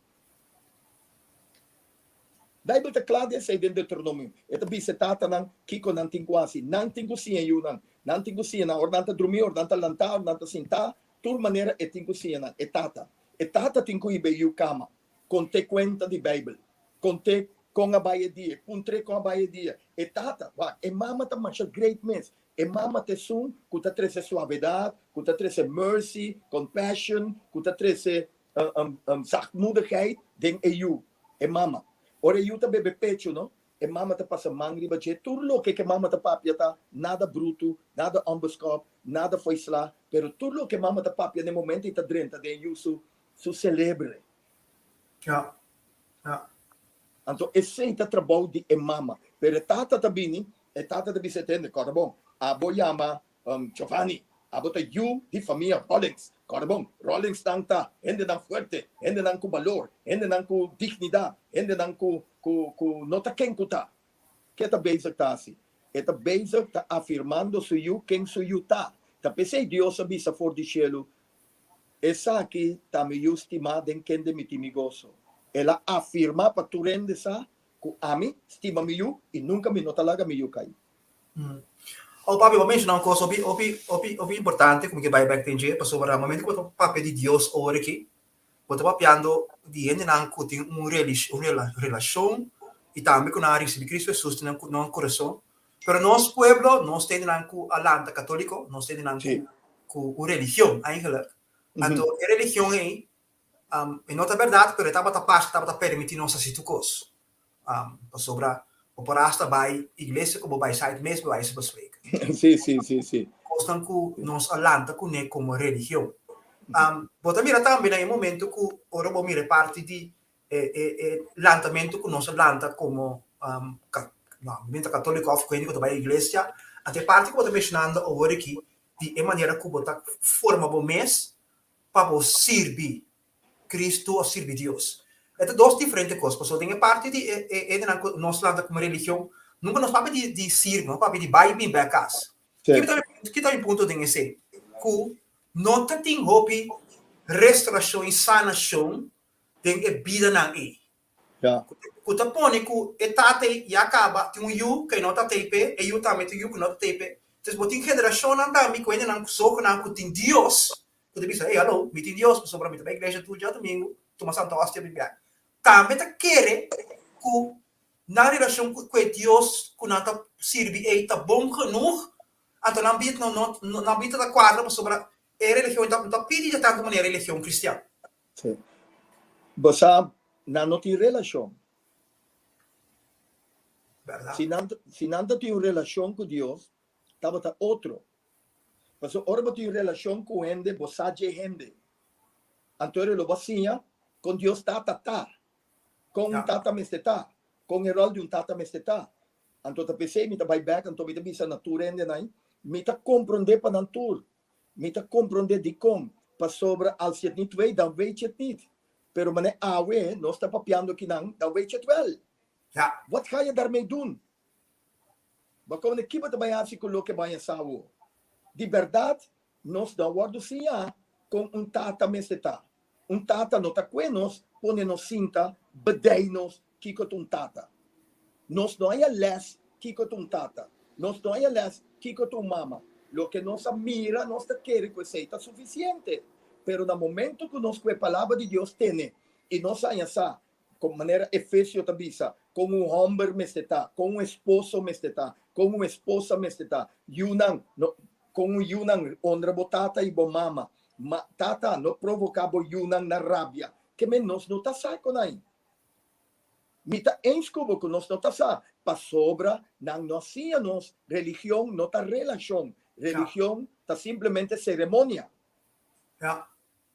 Beibel ta kla di esei den Deuteronomio. E ta bisa e tatanan kiko nan tin ku hasi. Nan tin ku siña e yunan. Nan tin ku siña nan ora nan ta drumí, ora nan ta lantá, ora nan ta sintá. Tur manera e tin ku siña nan. E tata. E tata tin ku hiba e yu kama. Kont'é kuenta di Beibel. Kont'é kon a bai e dia. Puntr'é kon a bai e dia. E tata, wak, e mama ta masha great mes. E mama ta esun ku ta trese suavedat, ku ta trese mercy, compassion, ku ta trese zachtmoedigheid den e yu. E mama. Ora e yu ta bebe pechu, no, e mama ta pasa man riba dje. Tur loke ku e mama ta papia ta nada brutu, nada onbeskòp, nada fo'i sla, pero tur loke e mama ta papia na e momento ei ta drenta den e yu su su selebre.
Ja, ja.
Anto esei ta trabou di e mama. Pero e tata ta bini, e tata ta bisa e tende, Kòrda bon, abo yama Giovanni, abo ta yu di famia Rollins. Kòrda bon, Rollinsnan ta hendenan fuerte, hendenan ku balor, hendenan ku dignidat, hendenan ku ku ku no ta ken ku ta. Ke ta bezig ta hasi? E ta bezig ta afirmando su yu ken su yu ta. Ta p'esei Dios a bisa for di shelu, Esaki ta mi yu stimá den kende mi tin mi goso. El a afirmá pa tur hende sa ku ami stima mi yu i nunka mi no ta laga mi yu kai.
Oh papi, bo menshoná un kos hopi, hopi, hopi, hopi importante ku mi ke bai bèk den dje, pasobra momento ku bo ta papia di Dios ora aki, bo ta papiando di hendenan ku tin un un relashon i tambe ku nan a risibí Kristu Hesus den nan kurason. Pero nos pueblo, nos ta hendenan ku a lanta katóliko, nos ta hendenan ku ku un religion eigenlijk. Anto e religion ei, e no ta bèrdat, pero e tabata pas, e tabata permití nos hasi tur kos. Pasobra bo por hasta bai iglesia ku bo bai site mes bij wijze van spreken.
Sí, sí, sí, sí.
Kosnan ku nos a lanta kuné komo religion. Bo ta mira tambe na e momento ku ora bo mira e parti di e e e lantamentu ku nos a lanta komo no, mi ta katoliko òf ku hende ku ta bai iglesia, anto e parti ku bo ta menshonando awor aki di e manera ku bo ta forma bo mes pa bo sirbi Cristo of sirbi Dios. E ta dos diferente cos, pasobra den e parti di e e hendenan cu nos lanta como religion, nunca nos papia di di sirbi, nos papia di bai y bin bek cas. Ki ta ki ta mi punto den esey? Cu no ta tin hopi restauracion y sanacion den e bidanan ey. Cu ta pone cu e tata ey ya caba tin un yu cu e no ta tey p'e, e yu tambe tin un yu cu no ta tey p'e. Entonces bo tin generacionnan tambe cu hendenan cu sogonan cu tin Dios, Ku ta bisa, Hey, hallo, mi tin Dios pasobra mi ta bai iglesia tur djadumingu, tuma Santa Hostia mi bek. Tambe ta kere ku nan relashon ku e Dios ku nan ta sirbi ei ta bon genoeg, anto nan bida no no nan bida ta kuadra pasobra e religion no ta pidi di tantu manera religion kristian.
Sí. Bo sa, nan no tin relashon.
Bèrdat.
Si nan si nan ta tin un relashon ku Dios, tabata otro. Pasobra ora bo tin relashon ku hende, bo sa dje hende. Anto lo bo a siña kon Dios Tata ta, kon un tata mester ta. Kon e ròl di un tata mester ta. Anto ta p'esei mi ta bai bèk, anto mi ta bisa na tur hendenan, mi ta komprondé pa nan tur. Mi ta komprondé dikon, pasobra als je het niet weet, dan weet je het niet. Pero manera awe nos ta papiando kinan, dan weet je het wel.
Ja.
Wat ga je daarmee doen? Bo komende ki bo ta bai hasi ku loke bo a haña sa awor? Di bèrdat nos no a wòrdu siñá kon un tata mester ta. Un tata no ta kue nos, pone nos sinta, bedei nos kiko ta un tata. Nos no haña lès kiko ta un tata. Nos no haña lès kiko ta un mama. Loke nos a mira, nos ta kere ku esei ta sufisiente. Pero na momento ku nos ku e Palabra di Dios tene i nos haña sa Kon manera Efesio ta bisa, kon un hòmber mester ta, kon un esposo mester ta, kon un esposa mester ta, yunan, no, kon un yunan honra bo tata i bo mama, ma tata no provoká bo yunan na rabia. Ke men nos no ta sa kon ai. Mi ta eens ku bo ku nos no ta sa, pasobra nan no a siña nos, religion no ta relashon, religion ta simplemente seremonia.
Ja,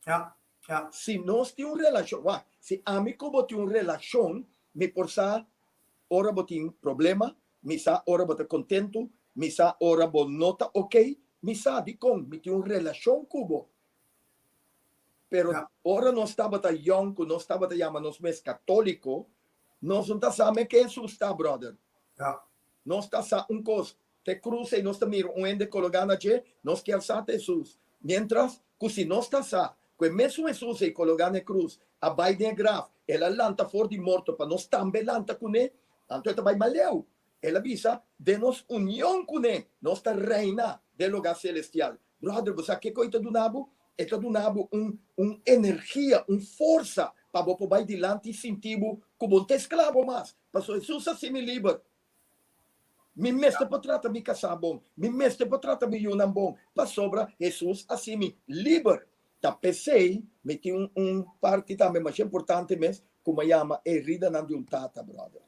ja. Ja.
Si nos tin un relashon, wak, si ami ku bo tin un relashon, mi por sa ora bo tin problema, mi sa ora bo ta kontentu, mi sa ora bo no ta okey, mi sa dikon mi tin un relashon ku bo. Pero
Ja.
ora nos tabata yòn ku nos tabata yama nos mes katóliko, nos no ta sa me ke Hesus ta, bròder.
Ja.
Nos ta sa un kos, Te krus ei nos ta mira un hende kologá na dje, nos kier sa ta Hesus. Miéntras ku si nos ta sa ku e mesun Hesus ei kologá na e krus a bai den e graf, el a lanta for di morto pa nos tambe lanta kuné, anto e ta bai mas leu. El a bisa, Den nos union kuné, nos ta reina den lugá selestial. Bròder, bo sa kiko e ta duna bo? E ta duna bo un un energia, un forsa pa bo por bai dilanti i sinti bo ku bo no ta esklabo mas, pasobra Hesus a hasi mi liber. Mi mester por trata mi kasá bon, mi mester por trata mi yunan bon, pasobra Hesus a hasi mi liber. Ta p'esei mi tin un un parti tambe masha importante mes ku mi a yama e heridanan di un tata, bròder.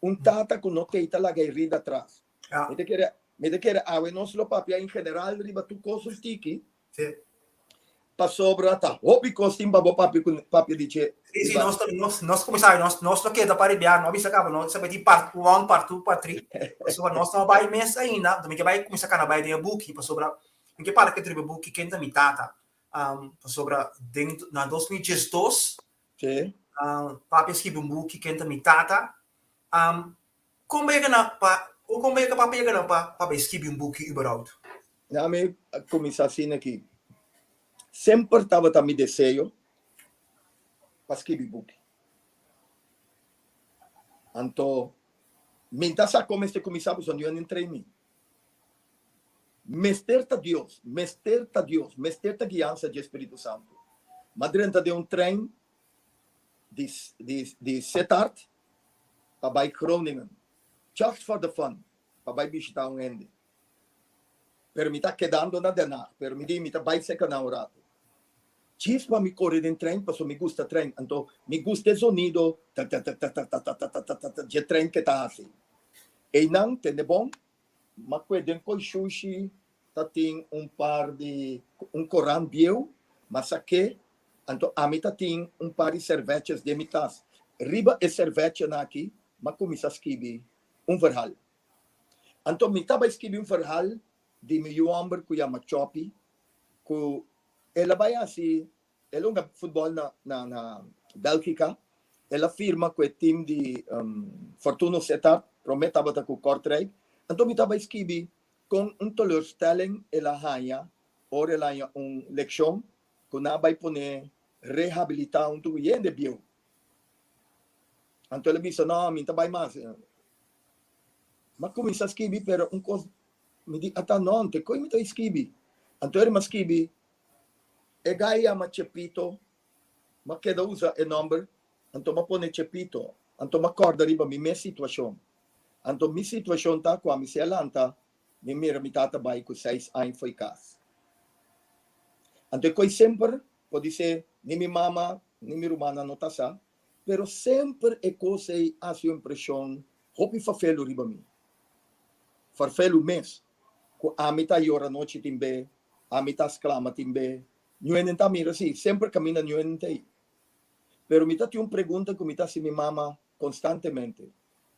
Un tata ku no t'ei ta laga herida atras. Mi ta kere mi ta kere awe nos lo papia en general riba tur kos un tiki. Pasobra ta hopi kos tin pa bo papia ku papia di dje.
Sí, sí, nos, nos, nos kuminsá, nos, nos no keda pa ribiá, no a bisa kaba, no sabe di part one, part two, part three. Pasobra nos no bai mes ainda, anto mi ke bai kuminsá kana bai den e buki, pasobra mi ke para ke riba e buki ken ta mi tata. Um, pasobra den na 2012,
Sí.
um, papi a skibi un buki ken ta mi tata. Um, Kon bo yega na pa kon bo yega pa yega na pa pa bai skibi un buki überhaupt?
Na mi a kuminsá asina aki. Semper tabata mi deseo pa skibi buki. Anto mi ta sa kon mester kuminsá pasobra niun a train mi. Mester ta Dios, mester ta Dios, mester ta guiansa dje Spiritu Santu. M'a drenta den un trein di di di Sittard pa bai Groningen, just for the fun, pa bai bishita un hende. Pero mi ta kedando na Den Haag, pero mi di mi ta bai seca nan un rato. Djis pa mi kore den trein, pasobra mi gusta trein, anto mi gusta e zonido ta-ta-ta-ta-ta-ta-ta-ta-ta-ta dje trein ke ta hasi. Einan, tende bon, M'a kue den koi shushi ta tin un par di un koran bieu, m'a sak'é, anto ami ta tin un par di servetjes den mi tas. Riba e servetjenan aki m'a kuminsá skibi un verhal. Anto mi ta bai skibi un verhal di mi yu hòmber ku yama Choppy, ku el a bai hasi El hunga futbòl na na na Bèlgika. El a firma ku e tim di Fortuna Sittard, promé tabata ku Kortrijk. Anto mi tabata skibi kon un teleurstelling el a haña ora el haña un lekshon ku nan a bai pone rehabilitá huntu ku hende bieu. Anto el a bisa, No, mi no ta bai mas. Mi a kuminsá skibi, pero un kos mi di, Ata no, te koe mi ta skibi? Anto el a skibi E gai yama Chepito, m'a keda usa e nomber, anto m'a pone Chepito, anto m'a kòrda riba mi mes situashon. Anto mi situashon ta ku ami si a lanta, mi mira mi tata bai ku seis aña fo'i kas. Anto e koi semper, podisé ni mi mama ni mi rumannan no ta sa, pero semper e kos ei hasi un impreshon hopi fafelu riba mi. Farfelu mes, ku ami ta yora nochi tin be, Ami ta sklama tin be ñuenen ta mira si semper kaminda ñuenen ta ei. Pero mi ta tin un pregunta ku mi ta hasi mi mama konstantemente.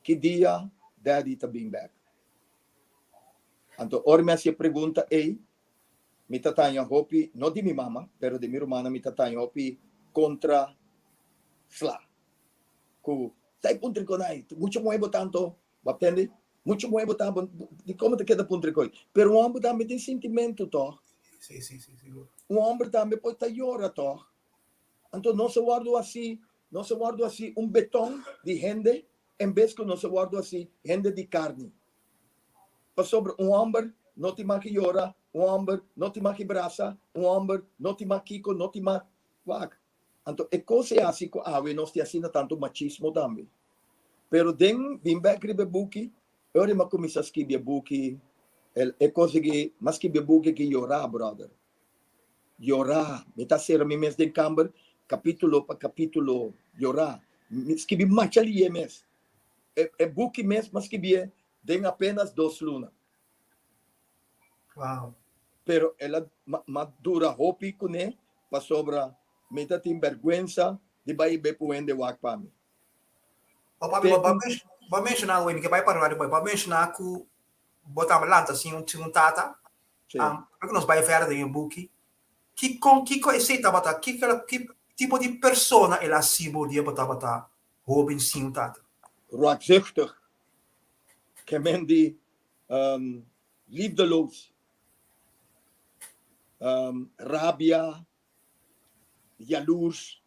Ki dia daddy ta bin bek? Anto ora mi hasi e pregunta ei, mi ta taña hopi, no di mi mama, pero di mi rumannan mi ta taña hopi kontra sla. Ku ta e puntra ku nai, mucha muhé bo ta anto, bo a tende? Mucha muhé bo ta, dikon bo ta keda puntra ku ei? Pero un hòmber tambe tin sintimentu tòg.
Sí, sí, sí, sigur.
Un hòmber tambe por ta yora tòg. Anto nos a wòrdu hasi, nos a wòrdu hasi un beton di hende en bes ku nos a wòrdu hasi hende di karni. Pasobra un hòmber no tin mag yora, un hòmber no tin mag brasa, un hòmber no tin mag kiko, no tin mag wak. Anto e kos e hasi ku awe nos tin asina tantu machismo tambe. Pero den bin bèk riba e buki, e ora mi a kuminsá skibi e buki, e kos aki, mi a skibi e buki aki yorá, bròder. Yorá. Mi ta sera mi mes den kamber, kapítulo pa kapítulo, yorá. Mi skibi macha lié mes. E, e buki mes m'a skibié den apenas dos luna.
Wow.
Pero el a, m'a dura hopi kuné pasobra mi ta tin bèrgwensa di bai be ku hende wak pa mi.
Bo papi, bo, bo a menshoná awe, mi ke bai parla di bo, bo a menshoná ku bo tabata lanta sin un, sin un tata.
Sí.
Um, ku nos bai verder den e buki. Kiko, kiko esei tabata? Kiko, ki tipo di persona el a hasi bo dia bo tabata hóben sin un tata?
Roatzuchtig, ke men di um, liefdeloos, um, rabia, jaloers,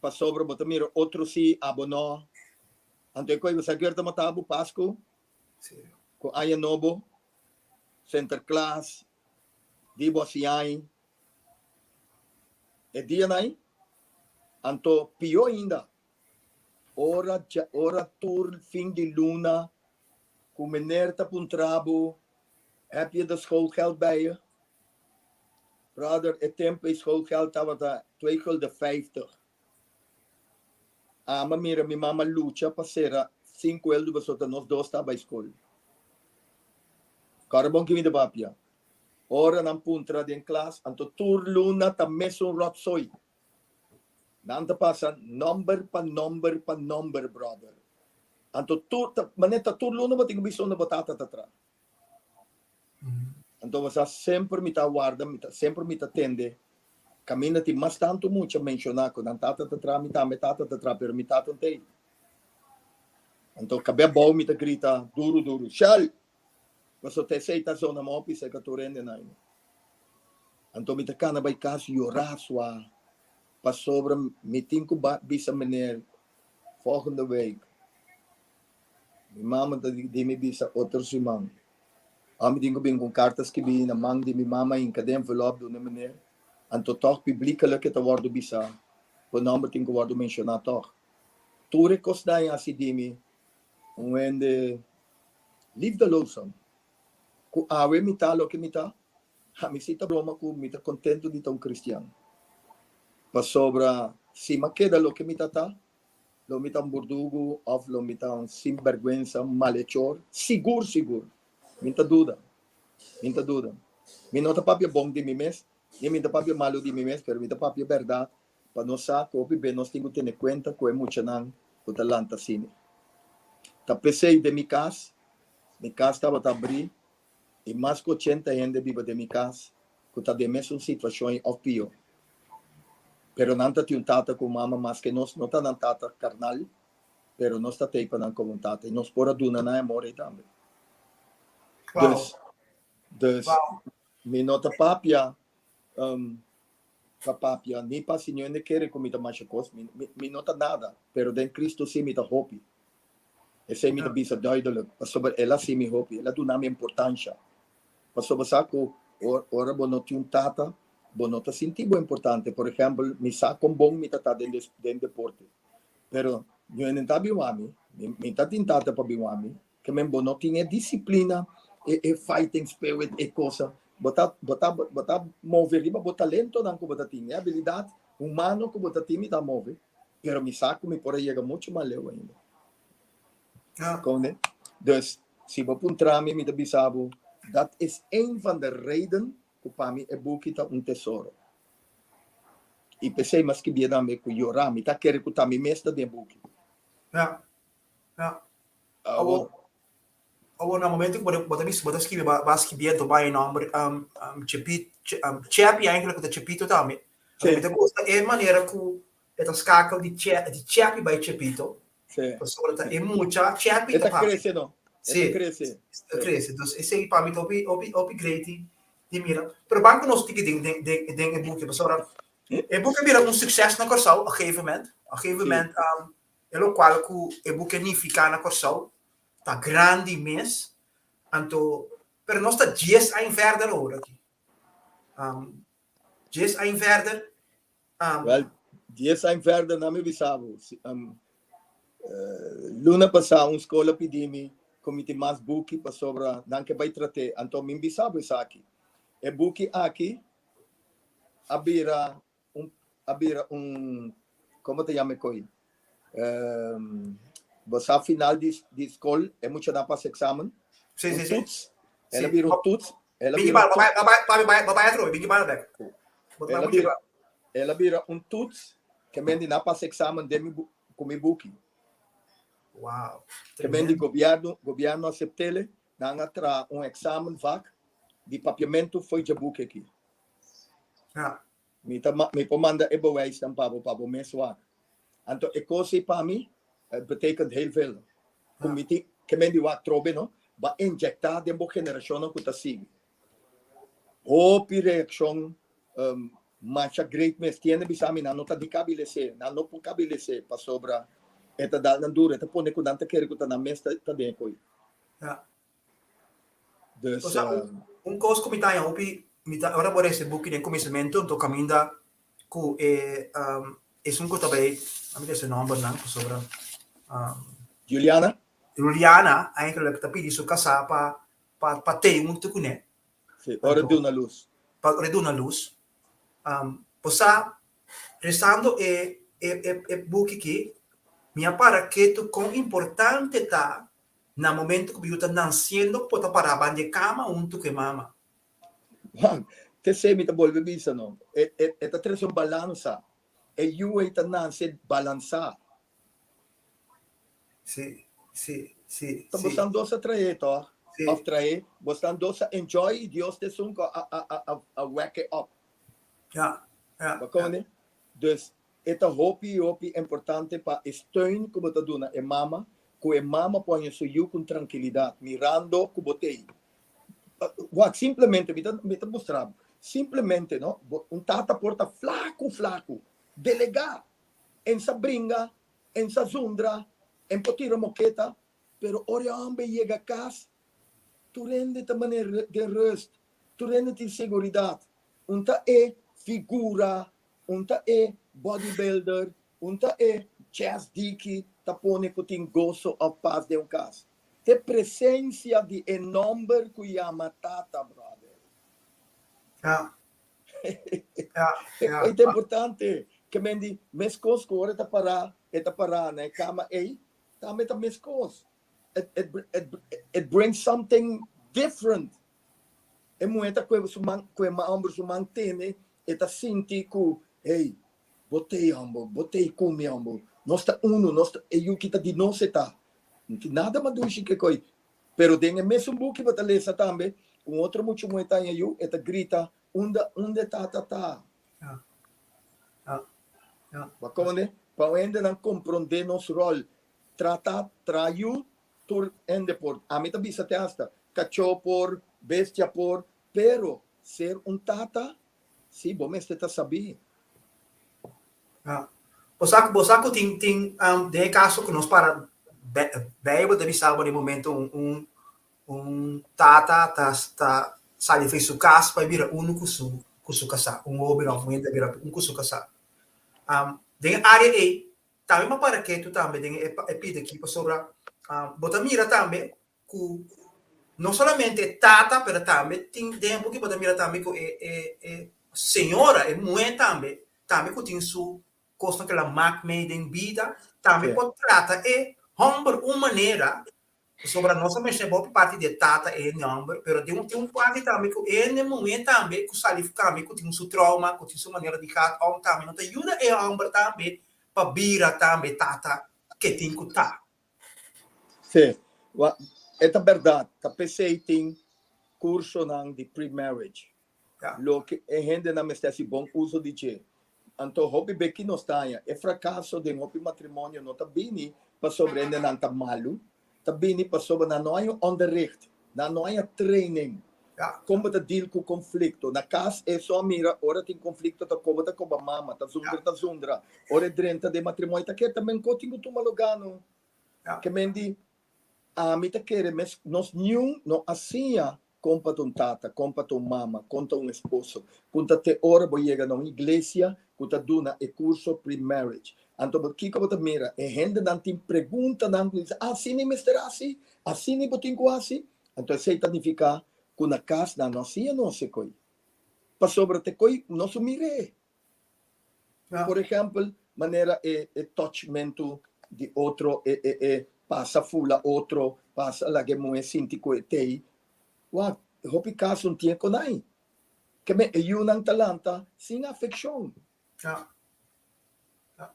pasobra bo ta mira otro si, abo no. Anto e koe bo sa kier ta mata bo Pasku, ku Aña Nobo, Sinterklaas, di bo hasi ai, e dianan ai. Anto pió ainda, ora ora tur fin di luna ku meneer ta puntra bo, Heb je de schoolgeld bij je? Brother, e tempo ei schoolgeld tabata twee gulden vijftig. Ami a mira mi mama lucha pa sera sinku eldu pasobra ta nos dos ta bai skol. Kòrda bon ki mi ta papia. Ora nan puntra den klas, anto tur luna ta mesun ròtsooi. Nan ta pasa nòmber pa nòmber pa nòmber, bròder. Anto tur ta manera ta tur luna bo tin ku bisa unda bo tata ta traha. Anto bo sa semper mi ta warda, mi ta semper mi ta tende kaminda tin mas tantu mucha menshoná ku nan tata ta traha, mi tambe tata ta traha, pero mi tata no ta ei. Anto kab'é abou mi ta grita duru duru, Shell! Pasobra ta esei ta zona mopi serka tur hendenan ei. Anto mi ta kana bai kas yorá sua pasobra mi tin ku bisa meneer volgende week. Mi mama ta di mi bisa otro siman. Awor mi tin ku bin ku un karta skibí na man di mi mama hinka den envelop duna meneer. Anto tòg publikelijk e ta wòrdu bisá. Bo nòmber tin ku wòrdu menshoná tòg. Tur e kosnan ei hasi di mi un hende liefdeloos. Ku awe mi ta loke mi ta, ami si ta broma ku mi ta kontentu di ta un kristian. Pasobra si mi a keda loke mi ta ta, Lo mi ta un burdugu of lo mi ta un sinbergwensa, un malechor? Sigur, sigur. Mi ta duda. Mi ta duda. Mi no ta papia bon di mi mes, ni mi ta papia malu di mi mes, pero mi ta papia bèrdat pa nos sa ku hopi be nos tin ku tene kuenta ku e muchanan ku ta lanta asina. Ta p'esei den mi kas, mi kas tabata abrí i mas ku ochenta hende biba den mi kas ku ta den mesun situashon òf pió. Pero nan ta tin un tata ku un mama maske nos no ta nan tata karnal, pero nos ta tei pa nan komo un tata i nos por a duna nan e amor ei tambe. Dus, dus mi no ta papia pa papia ni pa si niun hende kere ku mi ta masha kos, mi mi no ta nada, pero den Kristu si mi ta hopi. Esei mi ta bisa duidelijk, pasobra el a hasi mi hopi, el a duna mi importansha. Pasobra sa ku ora bo no tin un tata, bo no ta sinti bo importante. Por ehèmpel, mi sa kon bon mi ta ta den den deporte, pero niun hende ta bin wak mi, mi ta tin tata pa bin wak mi. Ke men bo no tin e disiplina, e e fighting spirit, e cosa. Bo ta bo ta bo ta move riba bo talentonan ku bo ta tin, e abilidat humano ku bo ta tin mi ta move, pero mi sa ku mi por a yega mucho mas leu ainda. Konde? Dus, si bo puntra mi, mi ta bisa bo, dat is een van de reden ku pa mi e buki ta un tesoro. I p'esei mi a skibie tambe ku yorá, mi ta kere ku ta mi mes ta den e buki.
Ja. Ja. Awor, awor na momento ku bo ta bo ta skibi bo a skibiendo bai e nòmber Chepito, Chepi eigenlijk ku ta Chepito tambe. Mi ta gusta e manera ku e ta skakel di di Chepi bai Chepito. Pasobra ta e mucha Chepi
ta papia. E ta krese no.
E ta krese. E ta krese. Dus esei pa mi ta hopi hopi hopi great di mira. Pero ban ku nos tiki den den den e buki pasobra e buki a bira un sukses na Kòrsou op gegeven moment. Op gegeven moment E lokual ku e buki a nifiká na Kòrsou ta grandi mes, anto pero nos ta dies aña verder ora aki. Dies aña verder.
Wèl, dies aña verder nan mi bisa bo. Luna pasá un skol a pidi mi ku mi tin mas buki pasobra nan ke bai trat'é. Anto mi bisa bo esaki, e buki aki a bira un a bira un como ta yama e coi bo sa final di di school e muchanan pasa examen
Sí,
un
sí, sí.
toets el a bira un toets el a
Bingi
bira un
bal,
toets
babay, babay, babay, babay atrobe, bingi bal bek. Bo ta
el a
mucho
bira
bal.
el a bira un toets ke men di nan pasa examen den mi ku mi buki
Wow,
ke men di
tremendo.
gobierno gobierno aceptele nan a traha un examen vak di papiamento fo'i dje buki aki.
Ja.
Mi ta mi por manda e bewijsnan pa bo pa bo mes wak. Anto e kos ei pa mi het betekent heel veel. Ku mi tin ke men di wak trobe no, bo a injektá den bo generashonnan ku ta sigui. Hopi reakshon masha great mes. Tiende bisa mi nan no ta di kabi les'é, nan no por kabi les'é pasobra e ta dal nan duru, e ta pone ku nan ta kere ku ta nan mes ta den e koi.
Ja.
Dus,
Osea, un kos ku mi ta haña hopi, mi ta ora bo rese buki den kuminsamentu, anto kaminda ku e esun ku ta bai, a mi ta e nòmbernan pasobra
Juliana?
Juliana eigenlijk ta pidi su kasá pa pa tei huntu kuné.
Sí, ora duna lus.
Pa ora duna lus. Bo sa, resando e e buki aki, mi a para ketu kon importante ta Na momento ku bo yu ta nansiendo bo ta pará banda e kama huntu ku e mama.
Juan, T'esei mi ta bolbe bisa no. E e e ta trese un balansa. E yu ei ta nanse balansá.
Sí, sí, sí,
Ta
sí.
bosnan dos a traé tòg?
Sí.
Òf traé, bosnan dos a enjoy i Dios ta esun ku a a a a a wek e op.
Ja, ja,
Bo
ja.
kòne? Dus E ta hopi hopi importante pa e steun ku bo ta duna e mama, ku e mama por haña su yu ku trankilidat, mirando ku bo t'ei. Wak, simplemente, mi ta mi ta mustra bo, simplemente no, bo un tata por ta flaku flaku, delegá, en sa bringa, en sa zundra, en por tira moketa, pero ora e hòmber yega kas, tur hende ta manera den rust, tur hende tin seguridat. Un ta e figura Un ta e bodybuilder, un ta e chest diki ta pone ku tin goso òf pas den un kas. T'e presensia di e nòmber ku yama Tata, brother.
Ja. Ja, ja.
E ta importante. Ke men di meskos ku ora e ta pará, e ta pará na e kama ei, tambe ta meskos. It, it, it, it brings something different. E muhé ta kue su man, kue ma hòmber su man tene, e ta sinti ku, hey, bo t'ei hòmber, bo t'ei ku mi hòmber, nos ta unu, nos ta, e yu ki ta di nos e ta. No tin nada mas dushi ke koi. Pero den e mesun buki bo ta lesa tambe ku un otro mucha muhé ta haña yu, e ta grita, Unda, unda e tata ta?
Ja. Ja. Ja.
Bo a komprendé? Pa un hendenan komprondé nos ròl, trata, traha yu Tur hende por, ami ta bisa te hasta kachó por, bestia por, pero ser un tata, sí, bo mester ta sabí.
Ja. Bo sa, bo sa ku tin, tin, den e kaso ku nos para Bijbel ta bisa bo den momento un, un, un tata ta, ta sali for su kas pa e bira unu ku su, ku su kasá. Un hoben òf un hende ta bira un ku su kasá. Den e área ei, Tambe bo para ketu tambe den e pida aki pasobra bo ta mira tambe ku no solamente e tata pero tambe tin den e buki bo ta mira tambe ku e e e señora e muhé tambe tambe ku tin su kosnan ku el a mak mei den bida tambe por trata e hòmber un manera Pasobra nos a menshoná hopi parti di e tata e hende hòmber, pero den un tin un parti tambe ku e hende muhé tambe ku sali tambe ku tin su trauma, ku tin su manera di gaat om tambe no ta yuda e hòmber tambe pa bira tambe tata ke tin ku ta.
Sí.
Wa, e ta bèrdat, ta p'esei tin kursonan di pre-marriage.
Ja.
Loke e hendenan mester hasi bon uso di dje. Anto hopi be ki nos ta haña, e frakaso den hopi matrimonio no ta bini pasobra hendenan ta malu, ta bini pasobra nan no haña un onderricht, nan no haña training
Ja.
kon bo ta deal ku konflikto. Na kas e so a mira ora tin konflikto ta koba ta koba mama, ta zundra ta zundra. Ora e drenta den matrimonio ta keda men ko tin ku tuma lugá no.
Ja.
Ke men di ami ta kere mes nos niun no a siña Kon pa ta un tata, kon pa ta un mama, kon ta un esposo. Kun ta te ora bo yega na un iglesia ku ta duna e kurso pre-marriage. Anto bo kiko bo ta mira? E hendenan tin preguntanan ku bisa, Asini mester hasi? Asini bo tin ku hasi? Anto esei ta nifiká ku na kas nan no a siña nos e koi. Pasobra te koi nos a mir'é. Por ehèmpel, manera e e touchmentu di otro, e e e pasa fula otro, pasa laga e muhé sinti ku e t'ei. Wak, hopi kaso no tin e konai. Ke men e yunan ta lanta sin afekshon.
Ja. Ja.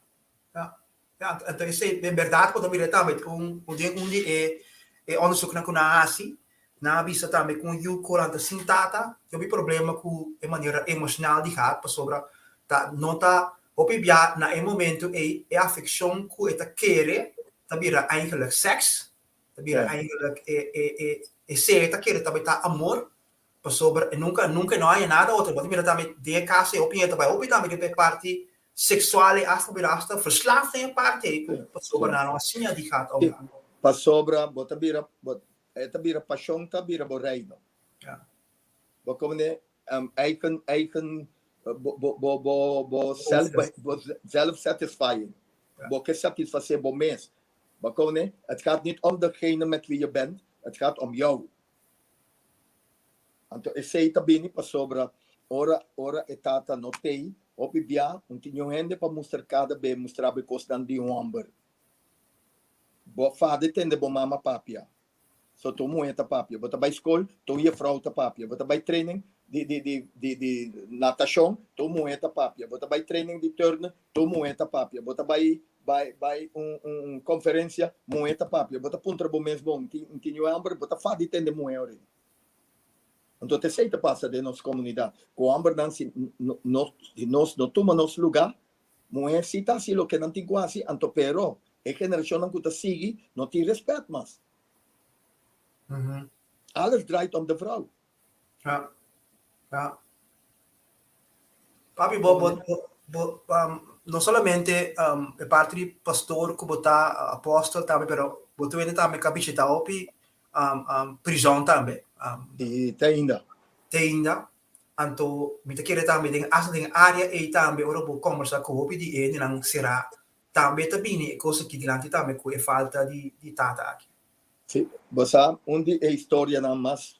Ja. Ja, anto esei den bèrdat bo ta mira tambe un den un di e e onderzoeknan ku nan a hasi, nan a bisa tambe ku un yu ku lanta sin tata tin hopi problema ku e manera emoshonal di hat pasobra ta no ta hopi bia na e momento ei e afekshon ku e ta kere ta bira eigenlijk sèks, ta bira eigenlijk e e e esei e ta kere ta bai ta amor Pasobra e nunca, nunca e no haña nada otro. Bo ta mira tambe den e caso ei hopi hende ta bai hopi tambe riba e parti sexual ei hasta bira hasta verslaafd den e parti ei pasobra nan no a siña di gaat omgaan.
Pasobra bo ta bira, bo, e ta bira pasion ta bira bo reino.
Ja.
Bo komende eigen, eigen, bo, bo, bo, bo, bo self, bo zelf satisfying. Bo ke satisface bo mes. Bo komende, het gaat niet om degene met wie je bent, het gaat om jou. Anto esei ta bini pasobra ora ora e tata no tei, hopi bia un tin un hende pa mustra kada be mustra bo e kosnan di un hòmber. Bo fada tende bo mama papia, so ta un muhé ta papia. Bo ta bai skol, ta un jefrou ta papia. Bo ta bai training di di di di di natashon, ta un muhé ta papia. Bo ta bai training di turnen, ta un muhé ta papia. Bo ta bai Bai bai un un conferencia, muhe ta papia, bo ta puntra bo mes bon, tin tin yu homber, bo ta fadi tende muhe ori. Anto t'esei ta pasa den nos comunidad, cu hombernan si no si nos no tuma nos lugar, muhe si ta haci loke nan tin cu haci, anto pero e generacionnan cu ta sigui no tin respet mas. Alles draait om de vrouw.
Ja. Ja. Papi, bo, bo, bo, bo, um, no solamente um, e parte di pastor ku bo ta apostel tambe, pero bo ta wende tambe ka bishita hopi um, um, prison tambe. Um,
Di te ainda.
Te ainda. Anto, mi ta kere tambe den hasta den área ei tambe, ora bo kombersa ku hopi di hendenan será, tambe ta bini e kos aki dilanti tambe ku e falta di, di tata aki.
Sí, bo sa, un di e historianan mas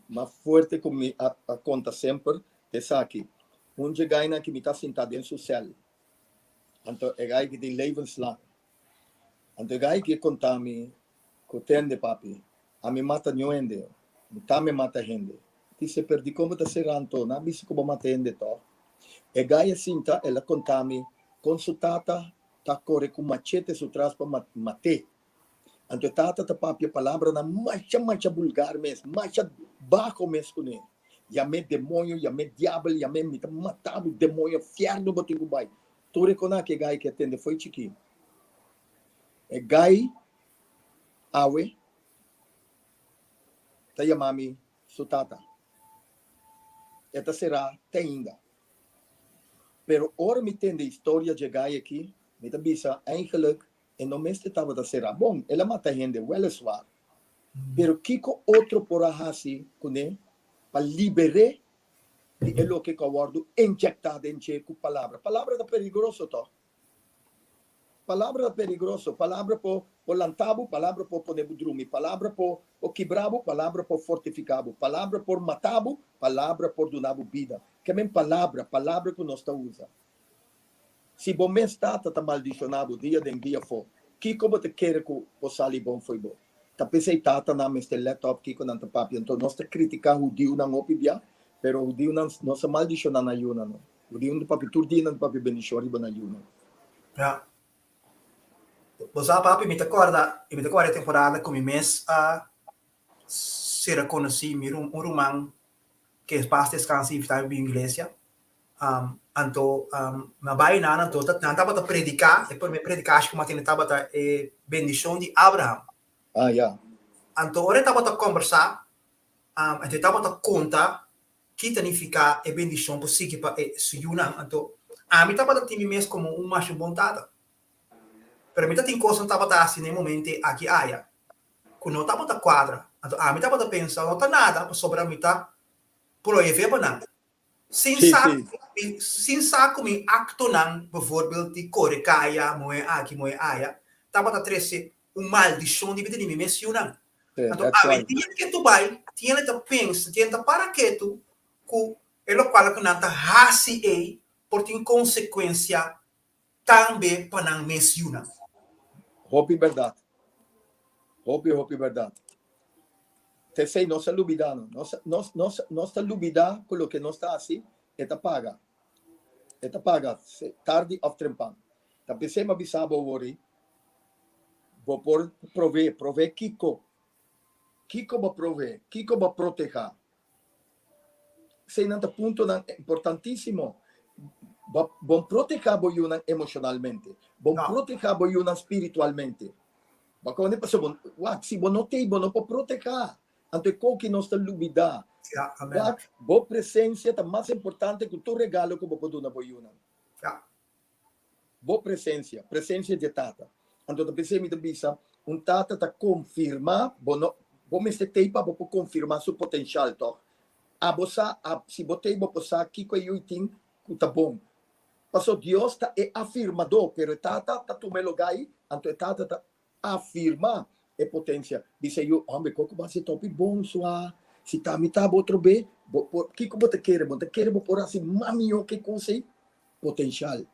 mas fuerte ku mi a a konta semper ta esaki. Un dje gainan ki mi ta sinta den su sèl. Anto e gai ki tin levenslang. Anto e gai ki a konta mi ku tende papi, ami mata niun hende, mi tambe mata hende. Dice, pero dikon bo ta sera anto? Nan a bisa ku bo mata hende tòg? E gai a sinta, el a konta mi kon su tata ta kore ku machete su tras pa mat'é. Anto e tata ta papia palabranan masha masha bulgar mes, masha baho mes kuné. Yam'é demoño, yam'é diabel, yam'é mi ta mata bo demoño, fièrnu bo tin ku bai. Tur e kona ku e gai ke tende fo'i chikí. E gai awe ta yama mi su tata. E ta será te ainda. Pero ora mi tende historia dje gai aki, mi ta bisa eigenlijk E no mester tabata será. Bon, el a mata hende, weliswaar. Pero kiko otro por a hasi kuné pa liber'é di e loke ku a wòrdu injektá den dje ku palabra? Palabra ta peligroso tòg. Palabra ta peligroso. Palabra por por lanta bo, palabra por pone bo drumi, palabra por por kibra bo, palabra por fortifiká bo, palabra por mata bo, palabra por duna bo bida. Ke men palabra, palabra ku nos ta usa. Si bo mes tata ta maldishoná bo dia den dia afó, kiko bo ta kere ku por sali bon fo'i bo? Ta p'esei tatanan mester lèt òp kiko nan ta papia. Anto nos ta kritiká hudiunan hopi bia, pero hudiunan no sa maldishoná nan yunan no. Hudiunan ta papia tur dia nan ta papia bendishon riba nan yunan.
Ja. Bo sa papi, mi ta kòrda, mi ta kòrda e temporada ku mi mes a sera konosí mi un ruman ke pas deskansa i ta bin iglesia. Anto mi a bai nan anto nan tabata prediká, e promé predikashi ku mi a tende tabata e bendishon di Abraham.
Ah, ya.
Anto ora e tabata kòmbersá, anto e tabata konta ki ta nifiká e bendishon por sigui pa e su yunan. Anto ami tabata tin mi mes komo un masha bon tata. Pero mi ta tin kosnan tabata hasi na e momento aki aya ku no tabata kuadra. Anto ami tabata pensa no ta nada pasobra mi ta prohibé pa nan. Sin sa sin sa ku mi aktonan, bijvoorbeeld di kore kaya, moe aki, moe aya, tabata trese un maldishon di bida di mi mes yunan. Anto awe dia ketu bai, tiene ta pensa, tiene ta para ketu ku e lokual ku nan ta hasi ei por tin konsekuensia tambe pa nan mes yunan.
Hopi bèrdat. Hopi, hopi bèrdat. T'esei nos a lubidá no. Nos, nos, nos, nos ta lubidá ku loke nos ta hasi e ta paga. E ta paga tardi òf trempan. Ta p'esei mi a bisa bo awor ei, bo por provee, provee kiko? Kiko bo provee? Kiko bo protehá? Eseinan ta puntonan importantísimo. Bo bon protehá bo yunan emoshonalmente. Bon protehá bo yunan spiritualmente. Bo kone pasobra bo, wak, si bo no t'ei bo no por protehá. Anto e koki nos ta lubidá.
Ja, amen.
Wak, bo presensia ta mas importante ku tur regalo ku bo por duna bo yunan.
Ja.
Bo presensia, presensia dje tata. Anto ta p'esei mi ta bisa, un tata ta konfirmá, bo no, bo mester t'ei pa bo por konfirmá su potenshal, tòg? Abo sa, a, si bo t'ei bo por sa kiko e yui tin ku ta bon. Paso Dios ta e afirmadó, pero e tata ta tuma e lugá ei, anto e tata ta afirmá e potensia. Bisa e yu, Hombre, kiko bo hasi topi bon sua? Si ta mi ta bo otro be, bo por, kiko bo ta kere? Bo ta kere bo por hasi mas mihó ke kos ei? Potenshal.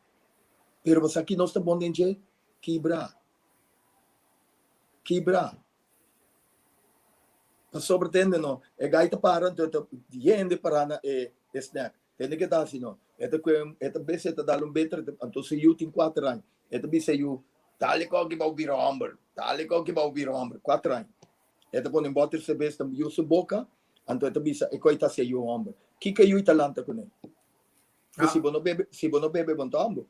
Pero bo sa ki nos ta bon den dje? Kibra. Kibra. Pasobra tende no, e gai ta para, anto e ta hende para na e snack. Tende ke ta hasi no? E ta kue, e ta bes e ta dal un beter, anto su yu tin kuater aña. E ta bisa e yu, Dale koki bou bira homber, dale koki bou bira homber. Kuater aña. E ta pone un boter serbes na yu su boka, anto e ta bisa e koi ta hasi e yu homber. Kiko e yu ta lanta kuné? Ku si bo no bebe, si bo no bebe bo no ta homber.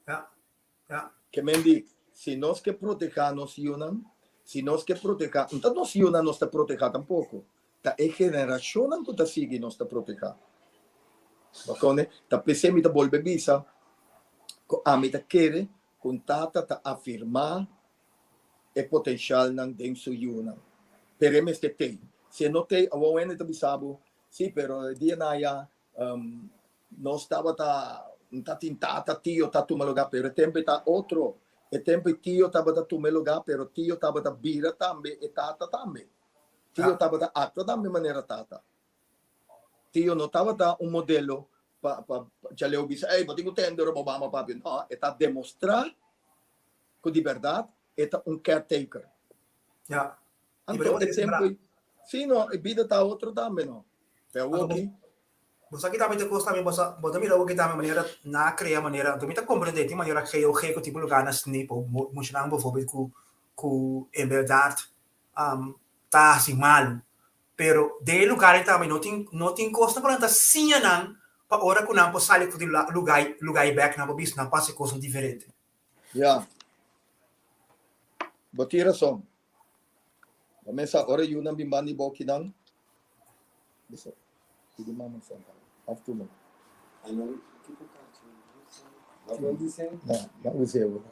Ja, ja.
Ke men di, si nos ke protehá nos yunan, si nos ke protehá, no ta nos yunan nos ta protehá tampoko, ta e generashonnan ku ta sigui nos ta protehá. Bakone? Ta p'esei mi ta bolbe bisa ku ami ta kere ku un tata ta afirmá e potenshalnan den su yunan. Pero e mester t'ei. Si e no t'ei, awor un hende ta bisa bo, sí, pero e dia nan ya Nos tabata ta tin tata, tio ta tuma lugá, pero e tempu ta otro. E tempu e tio tabata tuma e lugá, pero tio tabata bira tambe e tata tambe. Tio tabata aktua tambe manera tata. Tio no tabata un modelo pa pa djaleu bisa, ey, bo tin ku tende ora bo mama papia. No, e ta demostrá ku di bèrdat e ta un caretaker.
Ja.
Anto e tempu ei, sí no, e bida ta otro tambe no. Pero awoki.
Bo sa ki tambe ta kos tambe, bo sa, bo ta mira awoki tambe manera nan a krea manera, anto mi ta komprende tin manera GOG ku tipo lugar na snip o muchanan bijvoorbeeld ku ku en bèrdat ta hasi malu, pero den e lugar ei tambe no tin no tin kosnan ku nan ta siña nan pa ora ku nan por sali for di lugar lugar ei bèk nan por bisa nan por hasi kosnan diferente.
Ya. Bo tin rason. Bo mesa ora yunan bin banda di bo kinan. Bisa, pidi mama senta. Of tu no. No, no use bo.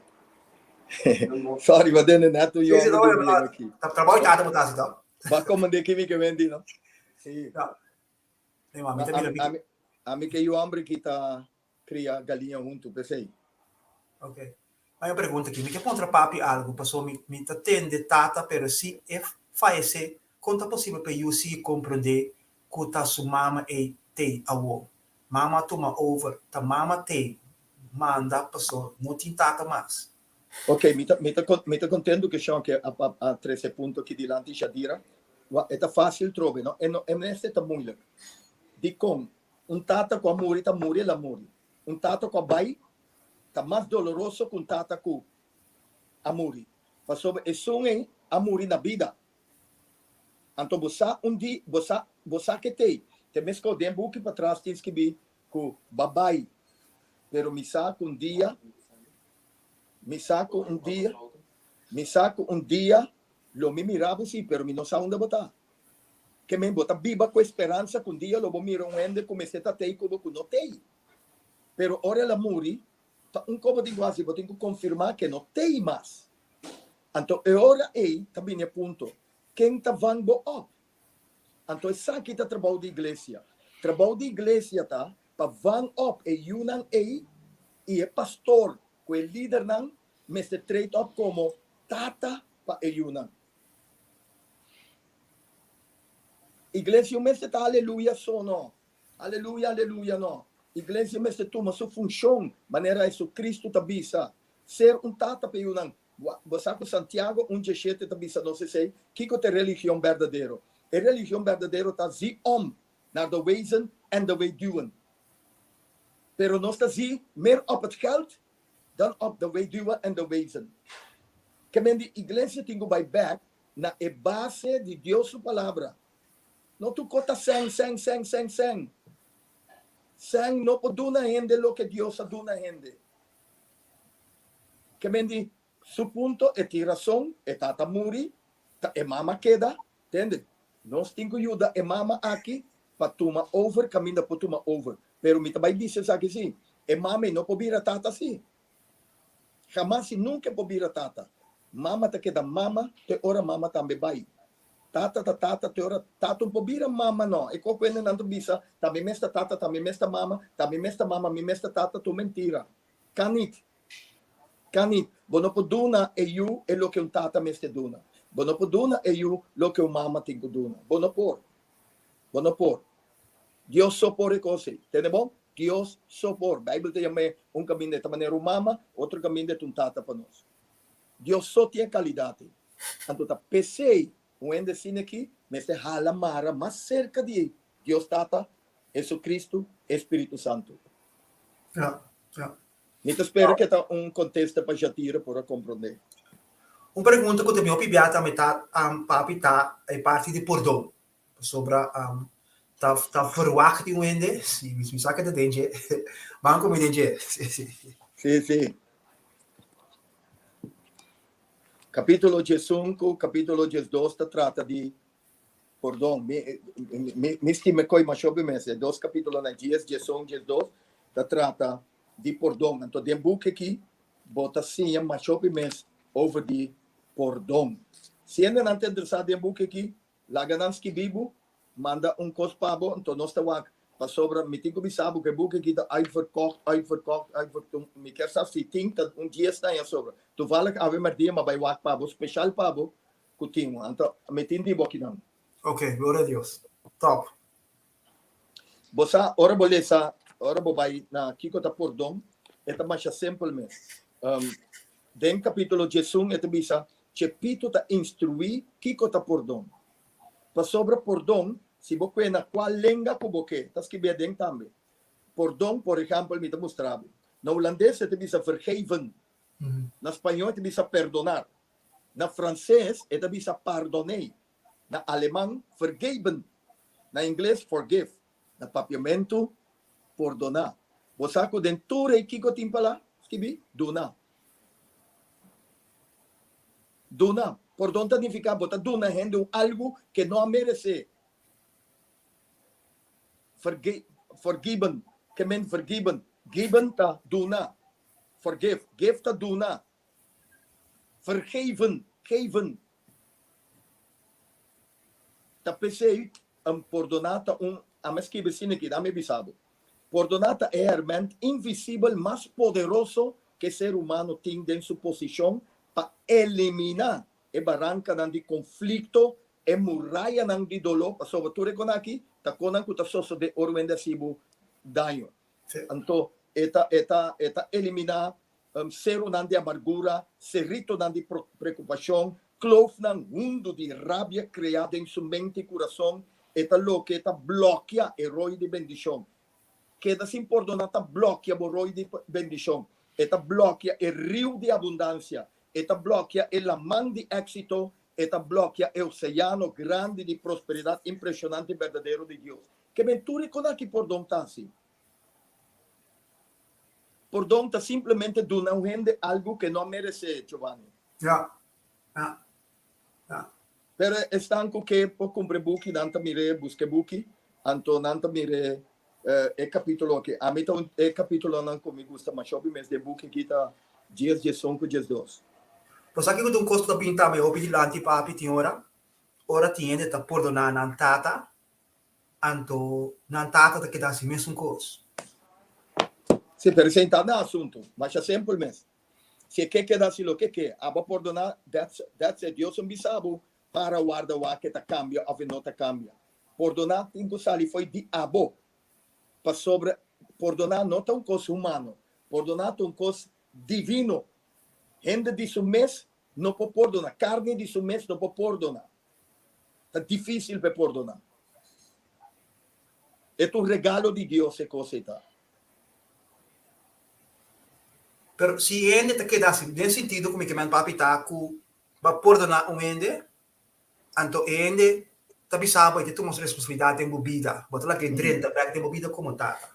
Sorry, ma dende net tu
Sí, sí, no, no, no. Trabalho e tata botar assim, tá?
Ba komande kimi ke vendi, no? Sí.
Ja. Nee, maar mi ta mira
Ami, ami ke yu hombre ki ta Cria galiña huntu, p'esei.
Ok. Hay un pregunta aki. Mi ke puntra papi algu, paso mi mi ta tende tata, pero si e fayesé, kon ta posibel pa e yu sigui komprondé ku ta su mama ei t'ei awo? Mama a tuma over, ta mama t'ei manda paso no tin tata mas.
Ok, mi ta mi ta mi ta kontentu ku Sean ke a a trese e punto aki dilanti Shadira. Wak, e ta fásil trobe, no? E no e mester ta moeilijk. Dikon? Un tata ku a muri ta muri el a muri. Un tata ku a bai Ta mas doloroso ku un tata ku a muri, pasobra esun ei a muri na bida. Anto bo sa un di, bo sa, bo sa ke t'ei. Te meskos den buki patras tin skibí ku ba bai, pero mi sa ku un dia, mi sa ku un dia, mi sa ku un dia lo mi mira bo sí, pero mi no sa unda bo ta. Ke men bo ta biba ku e speransa ku un dia lo bo mira un hende ku mester ta t'ei ku bo ku no t'ei. Pero ora el a muri, ta un kobo tin ku hasi, bo tin ku konfirmá ku e no t'ei mas. Anto e ora ei ta bini e punto, ken ta vang bo òp? Anto esaki ta trabou di iglesia. Trabou di iglesia ta pa vang òp e yunan ei i e pastor ku e lidernan mester treed òp komo tata pa e yunan. Iglesia mester ta aleluya so no. Aleluya, aleluya no. Iglesia mester tuma su funshon manera Jesucristo ta bisa, ser un tata pa e yunan. Bo sa ku Santiago un djeshete ta bisa nos esei? Kiko ta e religion berdadero? E religion berdadero ta zie om naar de wezen en de weduwen. Pero nos ta zie meer op het geld dan op de weduwe en de wezen. Ke men di iglesia tin ku bai bek na e base di Dios su palabra. No tur kos ta sèn, sèn, sèn, sèn, sèn. Sèn no por duna hende loke Dios a duna hende. Ke men di, su punto, e tin rason, e tata muri, ta e mama keda, tende? Nos tin ku yuda e mama aki pa tuma over kaminda por tuma over. Pero mi ta bai bisa esaki si, e mama ei no por bira tata si. Hamas i nunka e por bira tata. Mama ta keda mama te ora mama tambe bai. Tata ta tata te ora tata un por bira mama no. E kos ku hendenan ta bisa ta mi mes ta tata, ta mi mes ta mama, ta mi mes ta mama, mi mes ta tata tur mentira. Kan nit. Kan nit. Bo no por duna e yu e loke un tata mester duna. Bo no por duna e yu loke un mama tin ku duna. Bo no por. Bo no por. Dios so por e kos ei. Tende bon? Dios so por. Bijbel ta yam'é un kaminda e ta manera un mama, otro kaminda e ta un tata pa nos. Dios so tin e kalidat ei. Anto ta p'esei un hende asina aki mester hala mara mas serka di Dios Tata, Jesucristo e Spiritu Santu.
Ja, ja.
Mi ta spera ku e ta un kontesta pa Jatira por a komprondé.
Un pregunta ku ta mi hopi bia tambe ta, papi, ta e parti di pordon. Pasobra ta ta verwacht di un hende, si mi sa ke ta den dje, ban ku mi den dje. Si, si.
Si, si. Kapítulo diesun ku kapítulo diesdos ta trata di pordon. Mi, mi, mi stima e koi masha hopi mes. E dos kapítulonan, dies, diesun, diesdos, ta trata di pordon. Anto den buki aki bo ta siña masha hopi mes over di pordon. Si hendenan ta interesá den buki aki, Laga nan skibi bo, manda un kos pa bo, anto nos ta wak. Pasobra mi tin ku bisa bo ku e buki aki ta uitverkocht, uitverkocht, uitverkocht. Mi kier sa si tin ta un dies aña sobra. Toevallig awe merdia mi a bai wak pa bo, special pa bo ku tin un. Anto mi tin di bo akinan.
Ok, gloria a Dios. Top.
Bo sa, ora bo lesa, ora bo bai na kiko ta pordon, e ta masha simpel mes. Den kapítulo diesun e ta bisa, Chepito ta instruí kiko ta pordon. Pasobra pordon, si bo kue na kua lenga ku bo ke, ta skibí aden tambe. Pordon, por ehèmpel, mi ta mustra bo. Na hulandes e ta bisa vergeven. Na spañó e ta bisa perdonar. Na franses e ta bisa pardonner. Na aleman, vergeben. Na ingles, forgive. Na papiamentu, pordoná. Bo sa ku den tur ei kiko tin palá skibí? Duna. Duna. Pordon ta nifiká bo ta duna hende un algu ke no a meresé. Verge, forgiven, ke men vergiven. Given ta duna. Forgive, give ta duna. Vergeven, geven. Ta p'esei un pordoná ta un, ami a skibi asina aki, dame bisa bo. Pordoná ta e herment invisibel mas poderoso ku e ser humano tin den su posishon pa eliminá e barankanan di konflikto, e murayanan di doló, pasobra tur e konan aki ta konan ku ta sosodé ora wende hasi bo daño. Anto e ta e ta e ta eliminá serunan di amargura, seritonan di preokupashon, kloofnan hundu di rabia kreá den su mente i kurason. E ta loke ta blòkia e roi di bendishon. Keda sin pordoná ta blòkia bo roi di bendishon. E ta blòkia e riu di abundansia. E ta blòkia e laman di éksito. E ta blòkia e oseano grandi di prosperidat impreshonante i berdadero di Dios. Ke men tur e kon aki pordon ta hasi? Pordon ta simplemente duna un hende algu ku e no a meresé, Giovanni.
Ja, ja, ja.
Pero esnan ku ke por kumpra e buki, nan ta mir'é, buska e buki, anto nan ta mir'é e kapítulo aki. Ami ta un e kapítulonan ku mi gusta masha hopi mes den buki aki ta dies, diesun ku diesdos.
Bo sa kiko ta un kos ku ta bin tambe hopi dilanti papi tin ora? Ora tin hende ta pordoná nan tata, Anto nan tata ta keda hasi mesun kos.
Si, pero esei ta na asuntu. Masha simpel mes. Si e ke keda hasi loke e ke, abo a pordoná, that's that's it. Dios un bisa bo para warda wak e ta kambia òf e no ta kambia. Pordoná tin ku sali fo'i di abo. Pasobra pordoná no ta un kos humano. Pordoná ta un kos divino. Hende di su mes no por pordoná. Karni di su mes no por pordoná. Ta difícil p'e pordoná. E ta un regalo di Dios e cos ei ta.
Pero si hende ta keda así, den sentido cu mi ke men papi ta cu bo a pordoná un hende, anto e hende ta bisa bo e ta tuma su responsabilidad den bo bida, bo ta laga e drenta bek den bo bida como tata.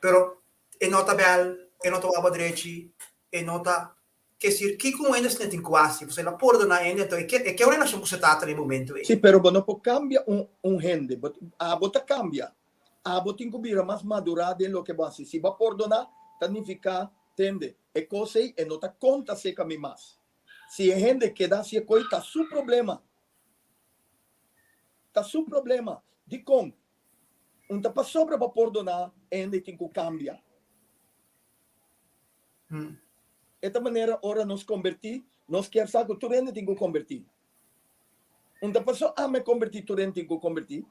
Pero e no ta bel, e no ta wak bo drechi, e no ta Kesir, kiko un hende asina tin ku hasi? Pasobra el a pordoná hende, anto e ke e ke un relashon ku su tata na e momentu ei.
Sí, pero bo no por kambia un un hende. Bo abo ta kambia. Abo tin ku bira mas madurá den loke bo hasi. Si bo a pordoná, ta nifiká, tende, e kos ei e no ta konta serka mi mas. Si e hende keda hasi e koi, ta su problema. Ta su problema. Dikon? Un ta pasobra bo a pordoná, e hende tin ku kambia. E ta manera ora nos kombertí, nos kier sa ku tur hende tin ku kombertí. Un ta pasó ami a kombertí, tur hende tin ku kombertí.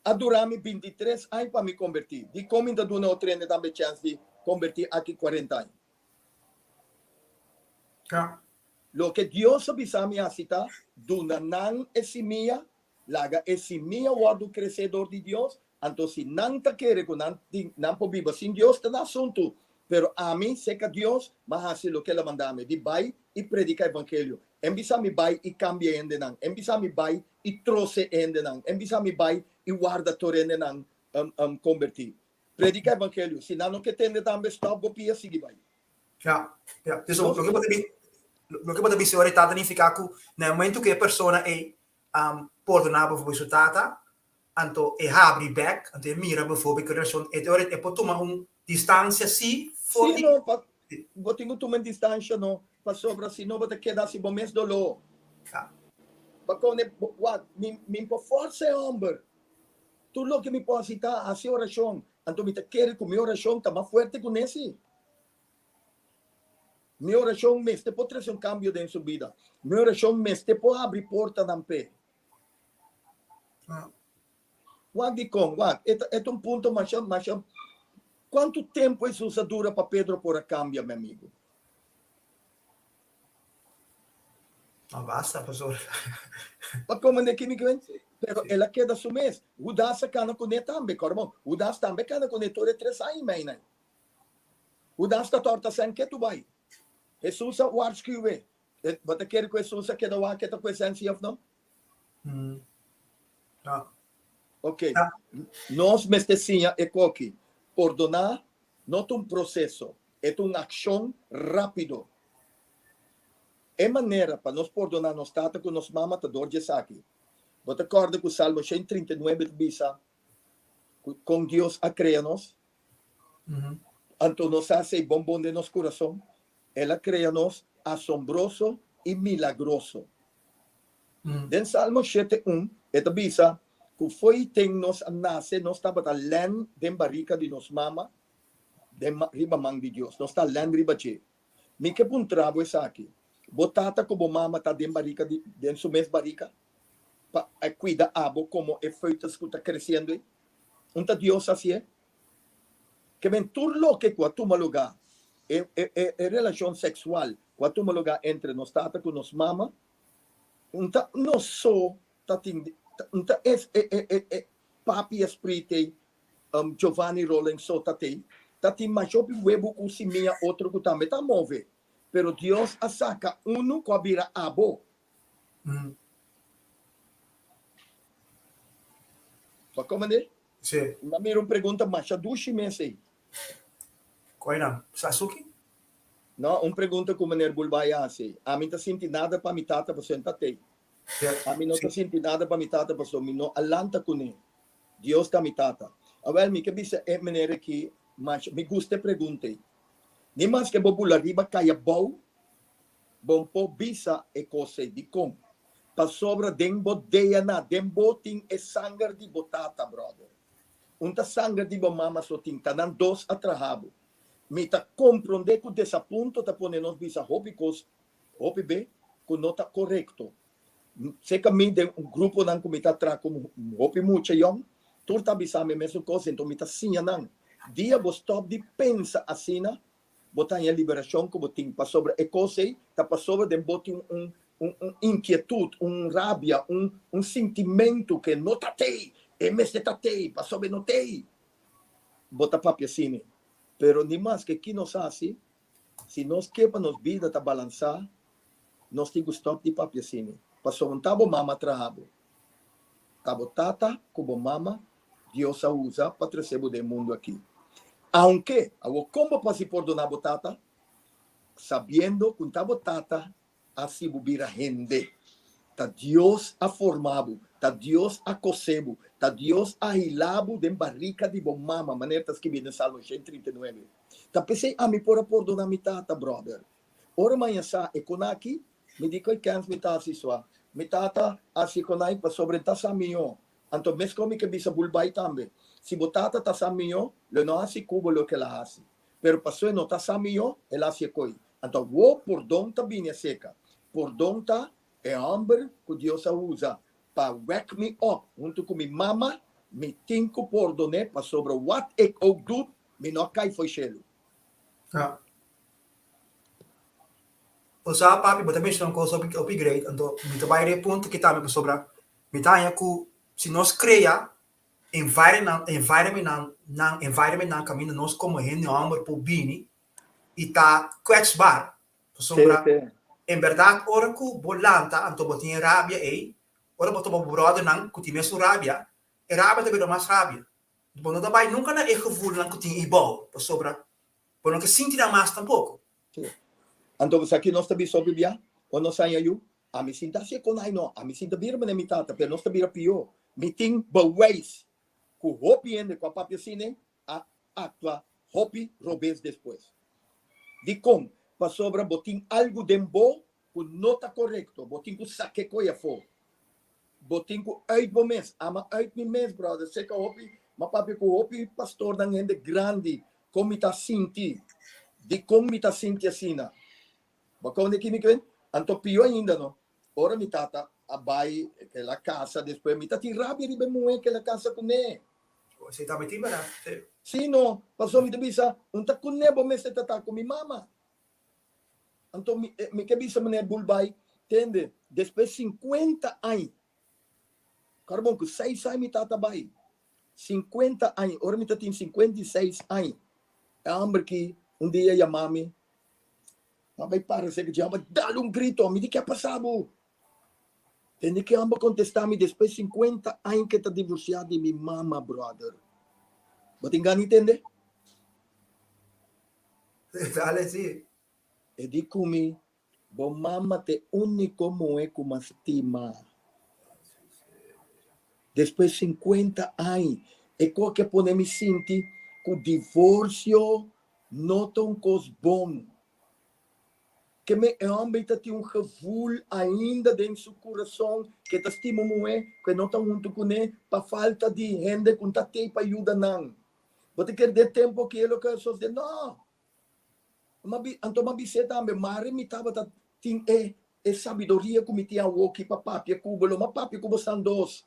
A dura mi bintitres aña pa mi kombertí. Dikon mi ta duna otro hende tambe chèns di kombertí aki kuarenta aña? Loke Dios a bisa mi hasi ta duna nan e simia, laga e simia wòrdu kresé dor di Dios, Anto si nan ta kere ku nan tin nan por biba sin Dios ta nan asuntu, pero ami seka Dios m'a hasi loke el a manda mi, di bai i prediká evangelio. En bisa mi bai i kambia e hendenan, en bisa mi bai i trose e hendenan, en bisa mi bai i warda tur hendenan kombertí. Prediká evangelio, si nan no ke tende tambe stòp bo pia sigui bai.
Ja, ja. Dus loke bo ta bi, loke bo ta bisa ora e ta ta nifiká ku na e momento ku e persona ei pordoná bo for su tata, Anto e habri bek, anto e mira bijvoorbeeld ku relashon, e ora e por tuma un distansia si for
Sí,
di.
no, pa, bo tin ku tuma un distansha no, pasobra si no bo ta keda hasi bo mes doló.
Ja.
Pa kone, bo, wak, mi, mi por forsa e hòmber. Tur loke mi por hasi ta hasi orashon, anto mi ta kere ku mi orashon ta mas fuerte ku nesi. Mi orashon mester por trese un kambio den su bida. Mi orashon mester por habri portanan p'e. Wak dikon, wak, e ta, e ta un punto masha, masha. Kuantu tempu Hesus a dura pa Pedro por a kambia, mi amigu?
No basta, pastor.
Pa komende kimi ki Pero el a keda su mes. Judas a kana kuné tambe, kòrda bon. Judas tambe a kana kuné tur e tres aña i mei nan. Judas ta tòrta sèn ketu bai. Hesus a warskiu'é. Bo ta kere ku Hesus a keda wak keta ku esensia òf no?
No.
Ok. Nos mester siña e koki. Pordoná no ta un proseso, e ta un akshon rápido. E manera pa nos pordoná nos tata ku nos mama ta dor di esaki. Bo ta kòrda ku Salmo 139 ta bisa ku kon Dios a krea nos? Anto nos a hasi e bon bon den nos kurason. El a krea nos asombroso i milagroso. Den Salmo shete un, e ta bisa ku fo'i ten nos a nase nos tabata lèn den barika di nos mama den riba man di Dios. Nos ta lèn riba dje. Mi ke puntra bo esaki, Bo tata ku bo mama ta den barika di den su mes barika pa e kuida abo komo e foetus ku ta kresiendo ei? Un ta Dios hasié? Ke men tur loke ku a tuma lugá, e e e relashon seksual ku a tuma lugá entre nos tata ku nos mama, un ta nos so ta tin un ta es e e e e papi esprit ei, Giovanni Rolling so ta tei. Ta tin masha hopi webu ku simia otro ku tambe ta move. Pero Dios a saka unu ku a bira abo. Bo a komprendé?
Sí.
Mi a mira un pregunta masha dushi mes ei.
Kua nan? Sasuke?
No, un pregunta ku meneer Bulbay a hasi. Ami ta sinti nada pa mi tata pasobra e ta tei. Ami no ta sinti nada pa mi tata pasobra mi no a lanta kuné. Dios ta mi tata. Awel, mi ke bisa e meneer aki masha, mi gusta e pregunta ei. Ni maske bo bula riba kai abou, bo por bisa e kos ei. Dikon? Pasobra den bo DNA, den bo tin e sanger di bo tata, brother. Un ta sanger di bo mama so tin, ta nan dos a traha bo. Mi ta komprondé ku desapunto ta pone nos bisa hopi kos, hopi be, ku no ta korekto. Seka mi den un gruponan ku mi ta traha ku hopi mucha yòn, tur ta bisa mi mesun kos, enton mi ta siña nan. Dia bo stòp di pensa asina, bo ta haña liberashon ku bo tin, pasobra e kos ei ta pasobra den bo tin un un inkietut, un rabia, un un sintimentu ku e no ta tei, e mester ta tei, pasobra e no tei. Bo ta papia asina. Pero ni maske ki nos hasi, si nos ke pa nos bida ta balansá, Nos tin ku stòp di papia asina. Pasobra ta bo mama traha bo. Ta bo tata ku bo mama Dios a usa pa trese bo den mundu aki. Aunke, awor kon bo por hasi pordoná bo tata? Sabiendo ku ta bo tata a hasi bo bira hende. Ta Dios a forma bo, ta Dios a kosé bo, ta Dios a hila bo den barika di bo mama, manera ta skibí den Salmo 139. Ta p'esei ami por a pordoná mi tata, bròder. Ora maña sa e con aki, mi di koe kens mi ta hasi sua. Mi tata hasi con ai pasobra e ta sa mihó. Anto mescos mi ke bisa Bulbai tambe. Si bo tata ta sa mihó, lo e no hasi cu bo loke el a hasi. Pero paso e no ta sa mihó, el a hasi e coi. Anto awor pordon ta bini acerca. Pordon ta e homber cu Dios a usa pa wek mi op hunto cu mi mama, mi tin cu pordon'é pasobra wat ik ook doe, mi no a cai fo'i shelu.
Ja. Bo sa papi, bo ta menciona un cosa hopi hopi great, anto mi ta bai den e punto aki tambe pasobra mi ta haña ku si nos krea environment environmentnan nan environmentnan kaminda nos komo hende hòmber por bini i ta kwetsbaar pasobra en bèrdat ora ku bo lanta anto bo tin e rabia ei, ora bo topa bo bròdernan ku tin mesun rabia, e rabia ta bira mas rabia. Bo no ta bai nunka na e gevoelnan ku tin eibou pasobra Bo no ke sinti nan mas tampoko.
Sí. Anto bo sa ki nos ta bisa hopi bia? Ora nos haña yu, ami sinta hasi e konai no, ami sinta bira manera mi tata, pero nos ta bira pió. Mi tin bewijs ku hopi hende ku a papia asina a aktua hopi robes despues. Dikon? Pasobra bo tin algu den bo ku no ta korekto, bo tin ku saka e koi afó. Bo tin ku uit bo mes. Ama uit mi mes, brother. Seka hopi, m'a papia ku hopi pastornan, hende grandi, kon mi ta sinti, dikon mi ta sinti asina. Bo a konde ki mi kwen? Anto pió ainda no, ora mi tata a bai el a kasa despues, mi ta tin rabia riba e muhé ku el a kasa kuné.
Si ta mi tin, bèrdat?
Si. Si no, pasobra mi ta bisa, un ta kuné bo mester ta ta ku mi mama. Anto mi, mi ke bisa meneer Bulbay, tende, despues 50 añ, karbon ku seis añ mi tata bai, 50 añ, ora mi ta tin 56 añ, e homber ki un dia yama mi, m'a bai para serka dje, homber dal un grito, mi di ke a pasa bo? Tende ke homber kontesta mi, despues 50 añ ke ta divorsia di mi mama, brother. Bo tin gana di tende?
Dale si.
E di ku mi, Bo mama ta e úniko muhé ku m'a stima. Despues sinkuenta aña, e kos ke pone mi sinti ku divorsio no ta un kos bon. Ke me e hòmber ta tin un gevoel ainda den su kurason ku e ta stima un muhé ku e no ta huntu kuné pa falta di hende ku ta tei pa yuda nan. Bo ta kere den tempu aki e lo ke sosode? No! Ma bi, anto m'a bis'é tambe, Mari mi tabata tin e e sabiduria ku mi tin awoki pa papia ku bo, lo m'a papia ku bo san dos.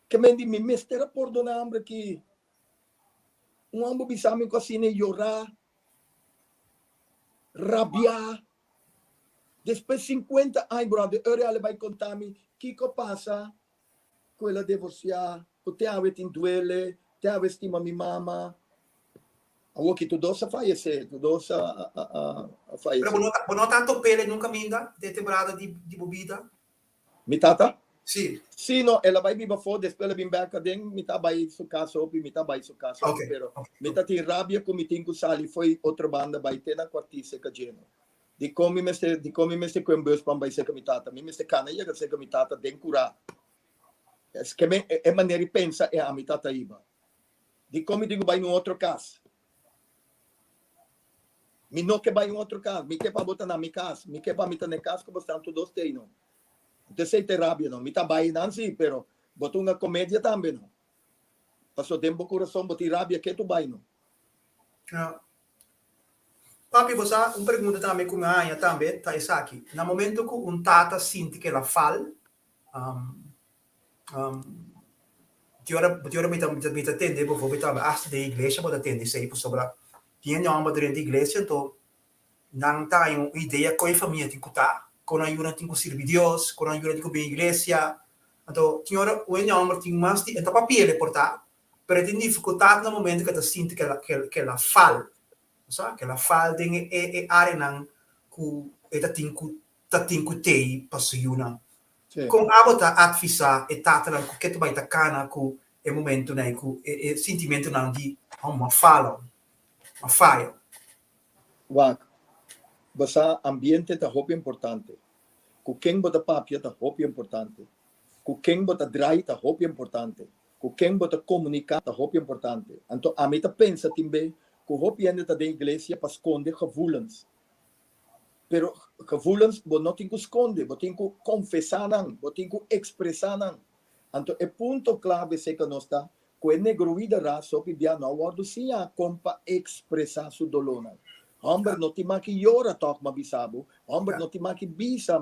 Ke men di mi mester a pordoná hamber aki. Un hòmber bisa mi ku asina e yorá, rabiá. Despues sinkuenta aña, bròder, Uriel a bai konta mi kiko pasa ku el a divorsiá, ku te awe tin duele, te awe stima mi mama. Awor ki tur dos a fayesé, tur dos a a a fayesé.
Pero bo no ta bo no ta top'el en un kaminda den e temporada di di bo bida?
Mi tata?
Sí.
Sí, no, el a bai biba afó, despues el a bin bèk aden, mi ta bai su kas hopi, mi ta bai su kas hopi, pero mi ta tin rabia ku mi tin ku sali fo'i otro banda bai te na Kwartier serka djeno. Dikon mi mester, dikon mi mester kue un bus pa mi bai serka mi tata? Mi mester kana yega serka mi tata den kurá. Eske me, e manera di pensa e ami tata iba. Dikon mi tin ku bai un otro kas? Mi no ke bai un otro kas. Mi ke pa bo ta na mi kas. Mi ke pa mi ta na e kas ku bo stan tur dos tei no. Anto esei ta e rabia no. Mi ta bai nan si, pero bo ta hunga komedia tambe no. Pasobra den bo kurason bo tin rabia ke tu bai no.
Ja. Papi, bo sa un pregunta tambe ku mi a haña tambe ta esaki. Na momento ku un tata sinti ku el a fal, Di ora di ora mi ta mi ta tende bijvoorbeeld tambe hasta den iglesia bo ta tende esei pasobra tin hende homber drenta iglesia anto nan ta haña un idea kon e famia tin ku ta, kon nan yunan tin ku sirbi Dios, kon nan yunan tin ku bin iglesia. Anto tin ora un hende homber tin mas di e ta papia el e por ta pero e tin difikultat na momento ku e ta sinti ku el a fal, bo sa, ku el a fal den e e areanan ku e ta tin ku ta tin ku tei pa su yunan. Kon abo ta atvisá e tatanan ku ke ta bai ta kana ku e momentunan ei, ku e sintimentunan di, Oh, m'a fala, m'a faya?
Wak, bo sa ambiente ta hopi importante. Ku ken bo ta papia ta hopi importante. Ku ken bo ta drai ta hopi importante. Ku ken bo ta komuniká ta hopi importante. Anto ami ta pensa tin be ku hopi hende ta den iglesia pa skonde gevoelens. Pero gevoelens bo no tin ku skonde, bo tin ku konfesá nan, bo tin ku ekspresá nan. Anto e punto klave seka nos ta ku e negroïde ras hopi bia no a wòrdu siñá kon pa ekspresá su dolónan. Hòmber no tin maki yora tòg m'a bisa bo, hòmber no tin maki bisa,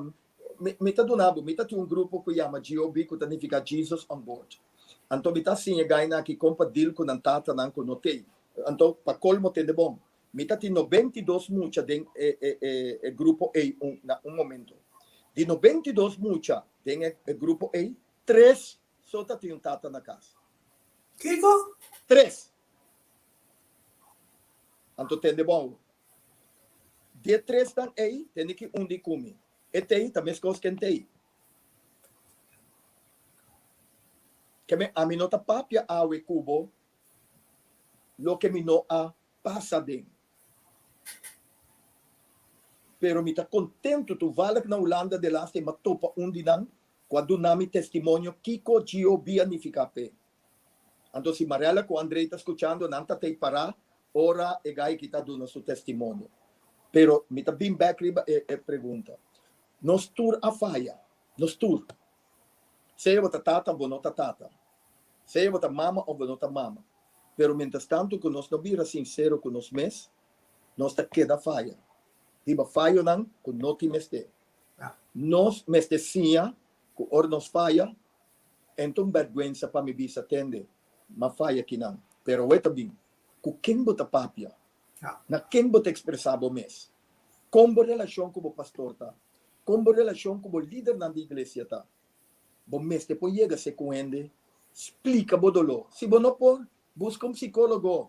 mi ta duna bo, mi ta tin un grupo ku yama GOB ku ta nifiká Jesus on Board. Anto mi ta siña e gainan aki kon pa deal ku nan tatanan ku no t'ei. Anto pa kolmo tende bon, Mi ta tin 92 mucha den e e e e grupo ei un na un momento. Di 92 mucha den e e grupo ei, tres so ta tin un tata na kas.
Kiko?
Tres! Anto tende bon. Di e tresnan ei, tende ki un di ku mi. E tei ta meskos ken tei. Ke men ami no ta papia awe ku bo loke mi no a pasa den. Pero mi ta kontentu toevallig na Hulanda de laatste m'a topa un di nan ku a duna mi testimonio kiko GOB a nifiká p'e. Anto si Marella ku André ta skuchando nan ta tei pará ora e gai ki ta duna su testimonio. Pero mi ta bin bèk riba e e pregunta. Nos tur a faya. Nos tur. Sea bo ta tata o bo no ta tata. Sea bo ta mama of bo no ta mama. Pero mientras tanto ku nos no bira sinsero ku nos mes, nos ta keda faya. Riba fayonan ku no tin mester. Nos mester siña ku ora nos faya, enta un bèrgwensa pa mi bisa, Tende, m'a faya kinan. Pero awe ta bin, ku ken bo ta papia? Na ken bo ta ekspresá bo mes? Kon bo relashon ku bo pastor ta? Kon bo relashon ku bo lidernan di iglesia ta? Bo mester por yega se ku hende, splika bo doló. Si bo no por, buska un psikólogo.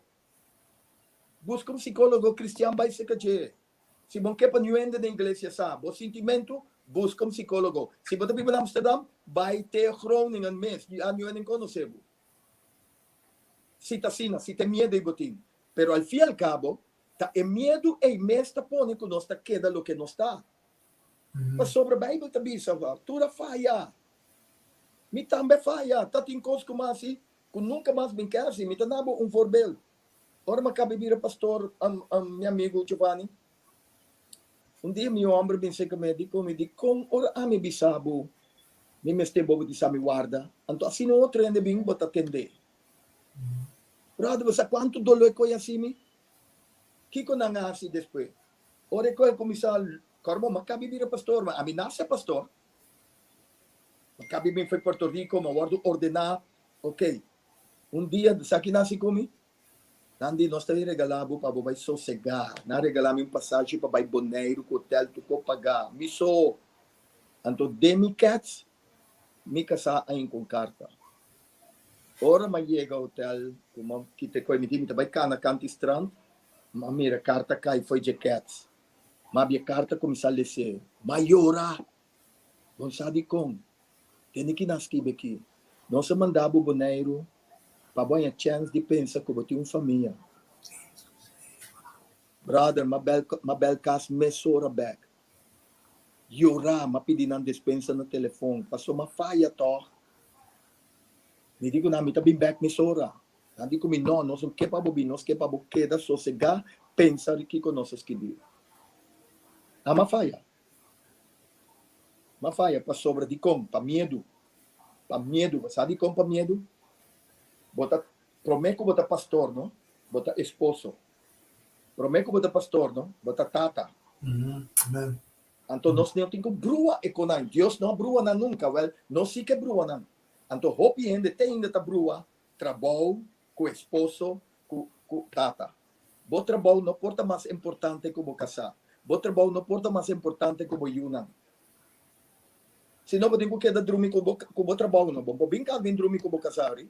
Buska un psikólogo kristian bai serka dje. Si bo ke pa niun hende den iglesia sa bo sintimentu, buska un psikólogo. Si bo ta biba na Amsterdam, bai te Groningen mes, ya niun hende konosé bo. Si ta asina, si ta e miedu ei bo tin. Pero al fin i al kabo, ta e miedu ei mes ta pone ku nos ta keda loke nos ta. Pasobra Bijbel ta bisa, Tur a faya. Mi tambe a faya. Ta tin kos ku mi a hasi ku nunka mas mi ke hasi. Mi ta na bo un voorbeeld. Ora mi a kaba di bira pastor, mi amigu Giovanni, un dia mi homber bin serka mi, a di ku mi, Dikon ora ami bisa bo mi mester bo batisa mi warda, anto asina un otro hende bin bo ta tend'é? Brother, bo sa kuantu doló e koe hasi mi? Kiko nan a hasi despues? Ora e koe a kuminsá Kòrda bo, mi a kabi bira pastor, ma ami nase pastor. Mi a kabi bin foi Puerto Rico, mi a wòrdu ordená. Ok, un dia, sa ki nasi ku mi? Nan di, Nos ta bin regalá bo pa bo bai sosegá. Nan a regalá mi un pasashi pa bai Boneiru ku hotel tur ko pagá. Mi so. Anto den mi kèts, mi kasá a hinka un karta. Ora mi a yega hotel, ku mi a kita e koi, mi di mi ta bai kana kanti strand. M'a mira karta kai fo'i dje kèts. M'a habri e karta kuminsá les'é. M'a yora! Bon sa dikon? Tende ki nan skibi aki. Nos a manda bo Boneiru pa bo haña chèns di pensa ku bo tin un famia. Brother, m'a bèl m'a bèl kas mesora bèk. Yora, m'a pidi nan despensa na telefon, paso m'a faya tòg. Mi di ku nan mi ta bin bèk mesora. Nan di ku mi, No, nos no ke pa bo bin, nos ke pa bo keda sosegá, pensa di kiko nos a skibí. Nan m'a faya. M'a faya pasobra dikon? Pa miedu. Pa miedu. Bo sa dikon pa miedu? Bo ta, promé ku bo ta pastor, no, bo ta esposo. Promé ku bo ta pastor, no, bo ta tata.
Amen.
Anto nos no tin ku brua e konan. Dios no a brua nan nunka. Wèl, nos sí ke brua nan. Anto hopi hende te ainda ta brua trabou ku esposo ku ku tata. Bo trabou no por ta mas importante ku bo kasá. Bo trabou no por ta mas importante ku bo yunan. Si no bo tin ku keda drumi ku bo ku bo trabou no. Bo por bin kas bin drumi ku bo kasá ri.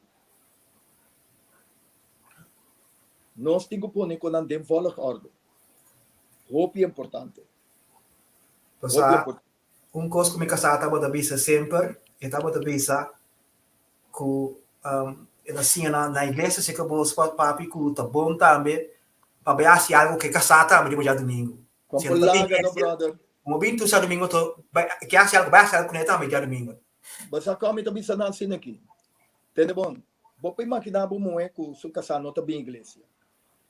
Nos tin ku pone ku nan den volgorde. Hopi importante.
Hopi importante. Un kos ku mi kasá tabata bisa semper, e tabata bisa ku e ta siña na na iglesia si ke bo spot papi ku ta bon tambe pa bai hasi algo ke kasá tambe riba djadumingu.
Kon por laga no brother.
Como bin tu djadumingu to bai ke hasi algo bai hasi algo kuné tambe djadumingu.
Bo sa kon mi ta bisa nan asina aki? Tende bon, bo por imaginá bo muhé ku su kasá no ta bin iglesia.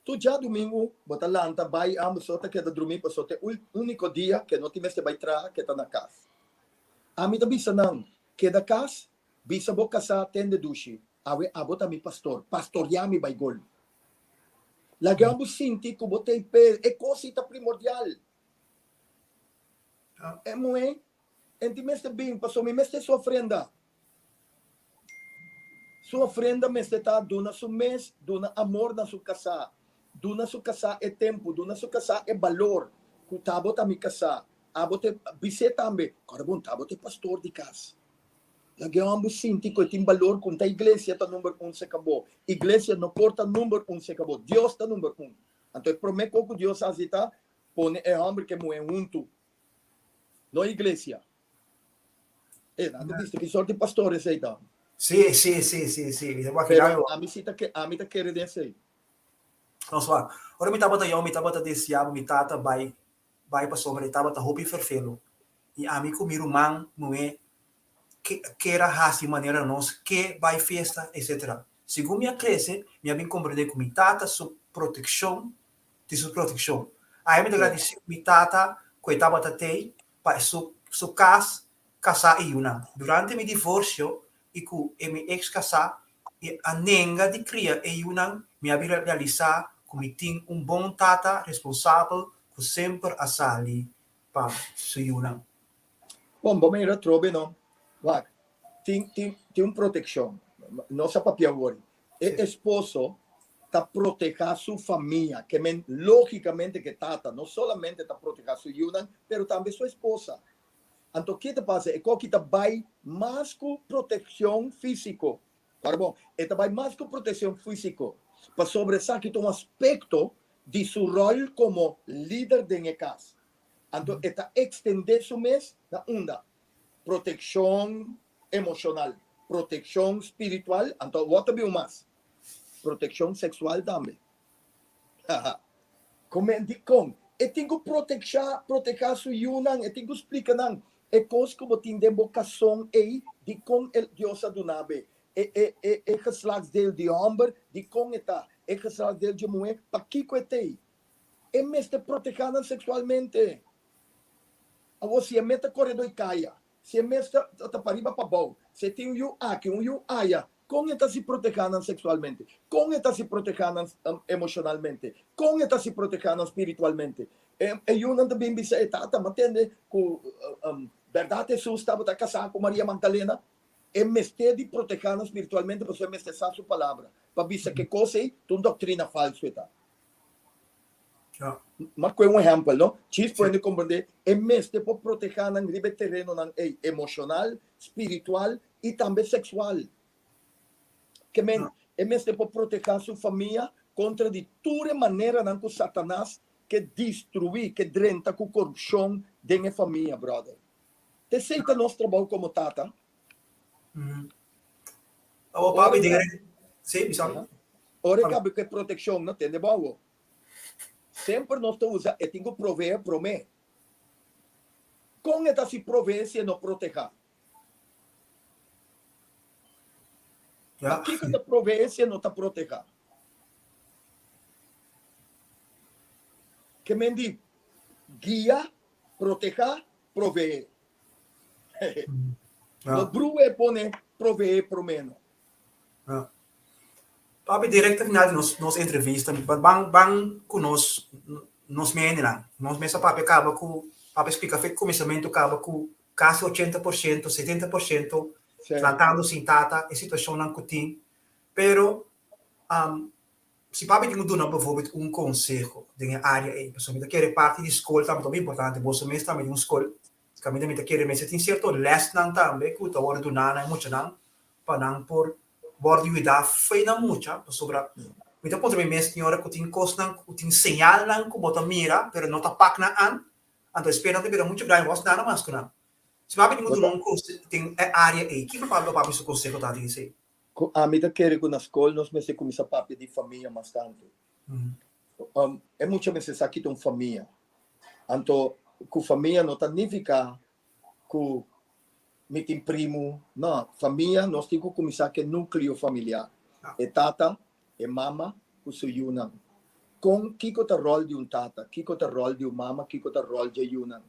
Tur djadumingu bo ta lanta bai ambos so ta keda drumí pasobra ta e úniko dia ke no tin mester bai traha ke ta na kas. Ami ta bisa nan, keda kas Bisa bo kasá tende dushi, awe abo ta mi pastor, pastoriá mi bai gol. Laga bo sinti ku bo ta p'e, e kos ei ta primordial. E muhé, en tin mester bin, pasobra mi mester su ofrenda. Su ofrenda mester ta duna su mes, duna amor na su kasá, duna su kasá e tempu, duna su kasá e balor ku ta bo ta mi kasá. Abo ta bis'é tambe, kòrda bon, ta bo ta e pastor di kas. Laga e hòmber sinti ku e tin balor ku ta iglesia ta number un serka bo. Iglesia no por ta number un serka bo. Dios ta number un. Anto e promé kos ku Dios hasi ta pone e hòmber ku e muhé huntu. No iglesia. E, nan ta bisa ki sort di pastor esei ta.
Sí, sí, sí, sí, sí. Mi ta wak
Pero ami si ta ke, ami ta kere den esei.
Nos wak. Ora mi tabata yòn mi tabata deseá pa mi tata bai bai pasobra e tabata hopi ferfelu, i ami ku mi ruman muhé ker a hasi manera nos ke bai fiesta, etcetera. Segun mi a krese, mi a bin komprendé ku mi tata su protekshon di su protekshon. Awe mi ta gradisí ku mi tata ku e tabata tei pa su su kas, kasá i yunan. Durante mi divorsio i ku e mi eks kasá i a nenga di kria e yunan, mi a bira realisá ku mi tin un bon tata responsabel ku semper a sali pa su yunan.
Bon, bo mira atrobe no. Wak, tin, tin, tin un protekshon. Nos a papia awor. E esposo ta protehá su famia, ke men lógikamente ke tata no solamente ta protehá su yunan, pero tambe su esposa. Anto ke ta pasa? E koki ta bai mas ku protekshon físiko. Ora bon, e ta bai mas ku protekshon físiko, pasobra esaki ta un aspekto di su ròl komo lider den e kas. Anto e ta ekstendé su mes na unda? Protekshon emoshonal, protekshon spiritual, anto awor ta bin un mas, protekshon seksual tambe. Come dikon? E tin ku proteksha, protehá su yunan, e tin ku splika nan e kos ku bo tin den bo kason ei, dikon e Dios a duna be. E e e e geslachtsdeel di hòmber, dikon e ta? E geslachtsdeel dje muhé, pakiko e t'ei? E mester protehá nan seksualmente. Awor si e mester kore doi kaya, Si e mes ta ta pariba pabou, si e tin un yu aki, un yu aya, kon e ta si protehá nan seksualmente? Kon e ta si protehá nan emoshonalmente? Kon e ta si protehá nan spiritualmente? E e yunan ta bin bisa e tata, Ma tende ku bèrdat Hesus tabata kasá ku Maria Magdalena? E mester di protehá nan spiritualmente pasobra e mester sa su palabra pa bisa ke kos ei ta un doktrina falsu e ta. Ma koe un ehèmpel, no? Djis por hende komprendé, e mester por protehá nan riba e terenonan ei, emoshonal, spiritual i tambe seksual. Ke men, e mester por protehá su famia. kontra di tur e maneranan ku Satanas ke destruí, ke drenta ku korupshon den e famia, bròder. T'esei ta nos trabou komo tata.
Awor papi den e Sí, bisa mi.
Ora e kaba ku e protekshon, no tende bo awor. Semper nos ta usa e tin ku proveé promé. Kon e ta si proveé si e no protehá?
Ja.
Kiko ta proveé si e no ta protehá? Ke men di guia, protehá, proveé.
Ja.
No brua e pone proveé promé no.
Ja. Papi, directo final di nos, nos entrevista, ban, ban ku nos, nos mendenan. Nos mesa papia kaba ku, papia splika fe kuminsamentu kaba ku kasi 80%, 70%
Sí.
lantando sin tata, e situashonnan ku tin. Pero, um, si papi tin ku duna bijvoorbeeld un konseho den e área ei, pasobra mi ta kere parti di skol tambe ta hopi importante, boso mes tambe tin un skol, kaminda mi ta kere mester tin sierto lèsnan tambe ku ta wòrdu duná na e muchanan pa nan por wòrdu yuda fe na mucha, pasobra mi ta puntra mi mes tin ora ku tin kosnan ku tin señalnan ku bo ta mira pero no ta pak nan an, anto e spenan ta bira muchu grandi, bo a nada mas ku nan. Si papi tin ku duna un konseho den e área ei, kiko lo papi su konseho ta den esei?
Ku ami ta kere ku na skol nos mester kuminsá papia di famia mas tantu. E mucha mester sa kita un famia. Anto ku famia no ta nifiká ku mi tin primu. No, famia nos tin ku kuminsá ku e núkleo familiar. E tata, e mama ku su yunan. Kon, kiko ta ròl di un tata, kiko ta ròl di un mama, kiko ta ròl dje yunan.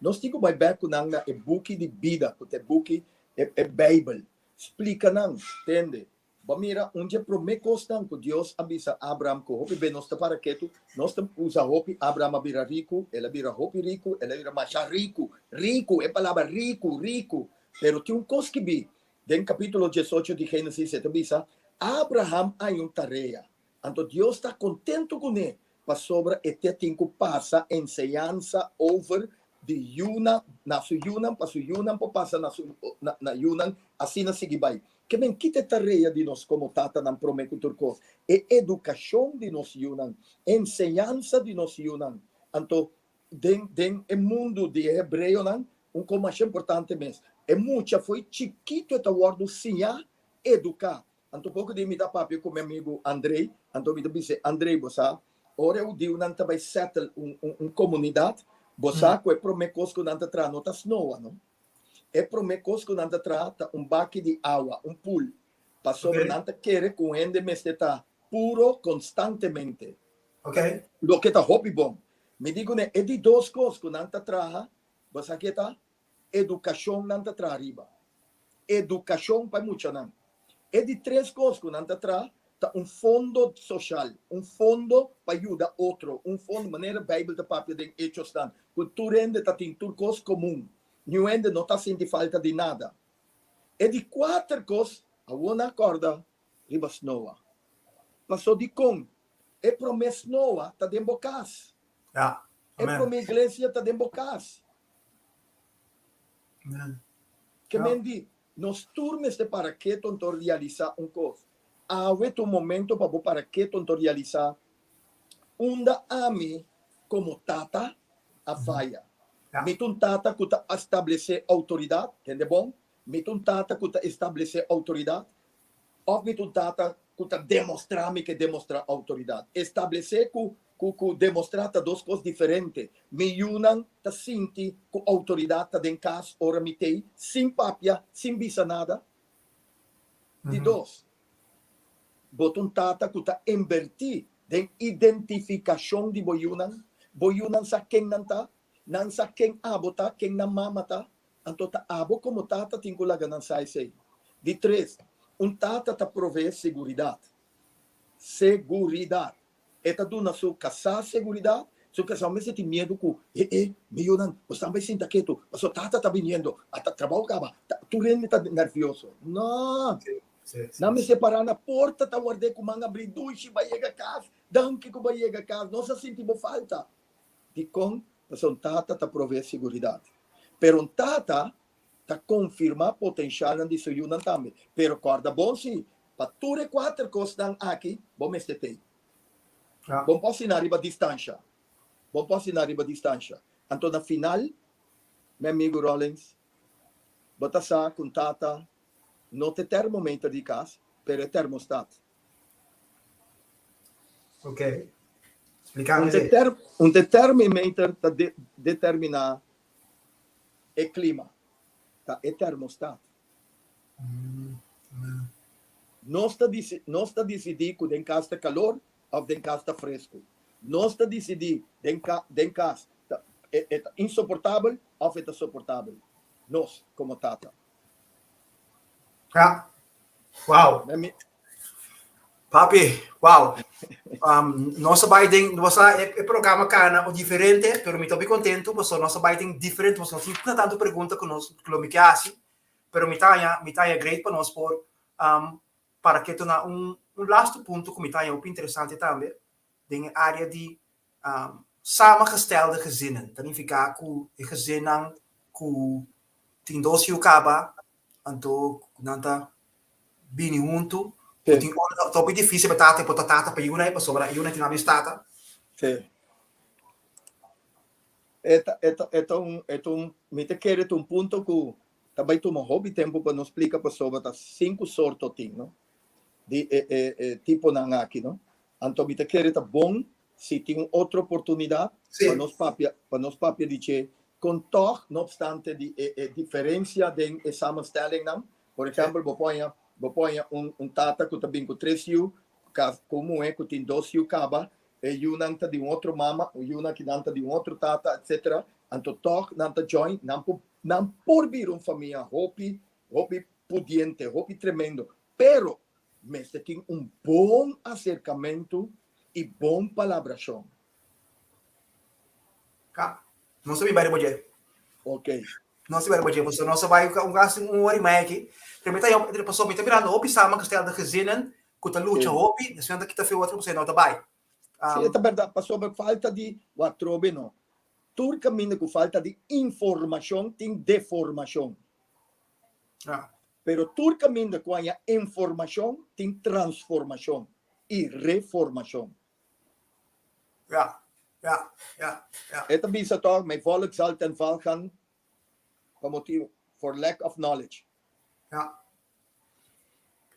Nos tin ku bai bèk ku nan na e buki di bida, ku ta e buki, e Beibel. Splika nan, tende. Bo a mira un dje promé kosnan ku Dios a bisa Abraham ku hopi be nos ta para ketu, nos ta usa hopi, Abraham a bira riku, el a bira hopi riku, el a bira masha riku, riku, e palabra riku, riku. Pero tin un kos skibí den kapítulo diesocho di Génesis, e ta bisa, Abraham a haña un tarea, anto Dios ta kontentu kuné, pasobra e te tin ku pasa enseñansa over di yunan na su yunan, pa su yunan por pasa na su na yunan, asina sigui bai. Ke men kita e tarea di nos komo tatanan promé ku tur kos? E edukashon di nos yunan, enseñansa di nos yunan. Anto den den e mundu di e hebreonan un kos masha importante mes, e mucha fo'i chikitu e ta wòrdu siñá, eduká. Anto poko di mi ta papia ku mi amigu Andrei, anto mi ta bis'é, Andrei, bo sa, ora e hudiunan ta bai settle un un un komunidat, bo sa ku e promé kos ku nan ta traha no ta snoa, no. E promé kos ku nan ta traha ta un baki di awa, un pool, pasobra nan ta kere ku un hende mester ta puro konstantemente. Loke ta hopi bon. Mi di kuné, e di dos kos ku nan ta traha, bo sa ke ta? Edukashon nan ta traha riba. Edukashon pa e muchanan. E di tres kos ku nan ta traha ta un fondo soshal, un fondo pa yuda otro, un fondo manera Beibel ta papia den Echosnan, ku tur hende ta tin tur kos komun, niun hende no ta sinti falta di nada. E di kuater kos, awor nan a kòrda riba snoa. Paso dikon? E promé snoa ta den bo kas. E promé iglesia ta den bo kas. Ke men di, nos tur mester para keto anto realisá un kos. Awe ta un momento pa bo para keto anto realisá unda ami komo tata a faya. Mi ta un tata ku ta establesé outoridat, tende bon, mi ta un tata ku ta establesé outoridat òf mi ta un tata ku ta demostrá mi ke demostrá outoridat. Establesé ku ku ku demostrá ta dos kos diferente. Mi yunan ta sinti ku outoridat ta den kas ora mi t'ei, sin papia, sin bisa nada. Di dos, bo ta un tata ku ta inbertí den identifikashon di bo yunan. Bo yunan sa ken nan ta, nan sa ken abo ta, ken nan mama ta. Anto ta abo komo tata tin ku laga nan sa esei. Di tres, un tata ta proveé seguridat. Seguridat. E ta duna su kasá seguridat. Su kasá mester tin miedu ku, E e, mi yunan, bo stan bai sinta ketu, pasobra tata ta biniendo, ata trabou kaba, ta tur hende ta nervioso. No! Nan mester pará na porta ta ward'é ku man abrí, Dushi, bai yega kas, danki ku bai yega kas, nos a sinti bo falta. Dikon? Pasobra un tata ta proveé seguridat. Pero un tata ta konfirmá potenshalnan di su yunan tambe. Pero kòrda bon si, pa tur e kuater kosnan aki bo mester tei.
Ja.
Bo no por asina riba distansha. Bo no por asina riba distansha. Anto na final, mi amigo Rollins, bo ta sa ku un tata no ta e termometer di kas, pero e termostat.
Ok. Splikami
Un
esei.
ter, un termometer ta de, determiná e klima, ta e termostat. Nos ta disi, nos ta disidí ku den kas ta kalor òf den kas ta fresku. Nos ta disidí den ka, den kas ta e, e ta insoportabel òf e ta soportabel. Nos komo tata.
Ja. Wow.
Mi, mi,
Papi, wow. Um, nos a bai den, nos a, e, e programa kana o diferente, pero mi ta hopi contento, pasobra nos a bai den diferente, pasobra nos tin tanto pregunta ku nos, ku lo mi ke hasi, pero mi ta haña, mi ta haña great pa nos por um, para ke na un, un laatste punto ku mi ta haña hopi interesante tambe, den e área di um, samengestelde gezinnen. Ta nifiká ku e gezinnan ku tin dos yu kaba, anto nan ta bini huntu.
Sí.
Tin ora ta hopi difícil pa tata por ta tata pa yunan pasobra yunan tin nan mes tata.
Sí. E ta, e ta, e ta un, e ta un, mi ta kere ta un punto ku ta bai tuma hopi tempu pa nos splika pasobra ta sinku sorto tin, no? Di e, e, e tiponan aki, no? Anto mi ta kere ta bon si tin un otro oportunidat
Sí.
pa nos papia, pa nos papia di dje kon tòg, no opstante di e, e diferensia den e samenstellingnan. Por ehèmpel, bo por haña, bo por haña un, un tata ku ta bin ku tres yu, kas ku un muhé ku tin dos yu kaba, e yunan ta di un otro mama, un yunan kinan ta di un otro tata, etcetera. Anto tòg nan ta join, nan por, nan por bira un famia hopi, hopi pudiente, hopi tremendo. Pero mester tin un bon aserkamentu i bon palabrashon.
Ja, nos ta bin bai riba dje.
Ok.
Nos ta bin bai riba dje, pasobra nos a bai un kasi un ora i mei aki. Pero mi ta yama, pasobra mi ta mirando hopi samengestelde gezinnen ku ta lucha hopi, despues nan ta kita fe otro pasobra no ta bai.
Sí, e ta bèrdat, pasobra falta di, wak trobe no. Tur kaminda ku falta di informashon tin deformashon.
Ja.
Pero tur kaminda ku haña informashon tin transformashon i reformashon.
Ja, ja, ja, ja.
E ta bisa tòg, Mijn volk zal ten val gaan pa motibu, for lack of knowledge.
Ja.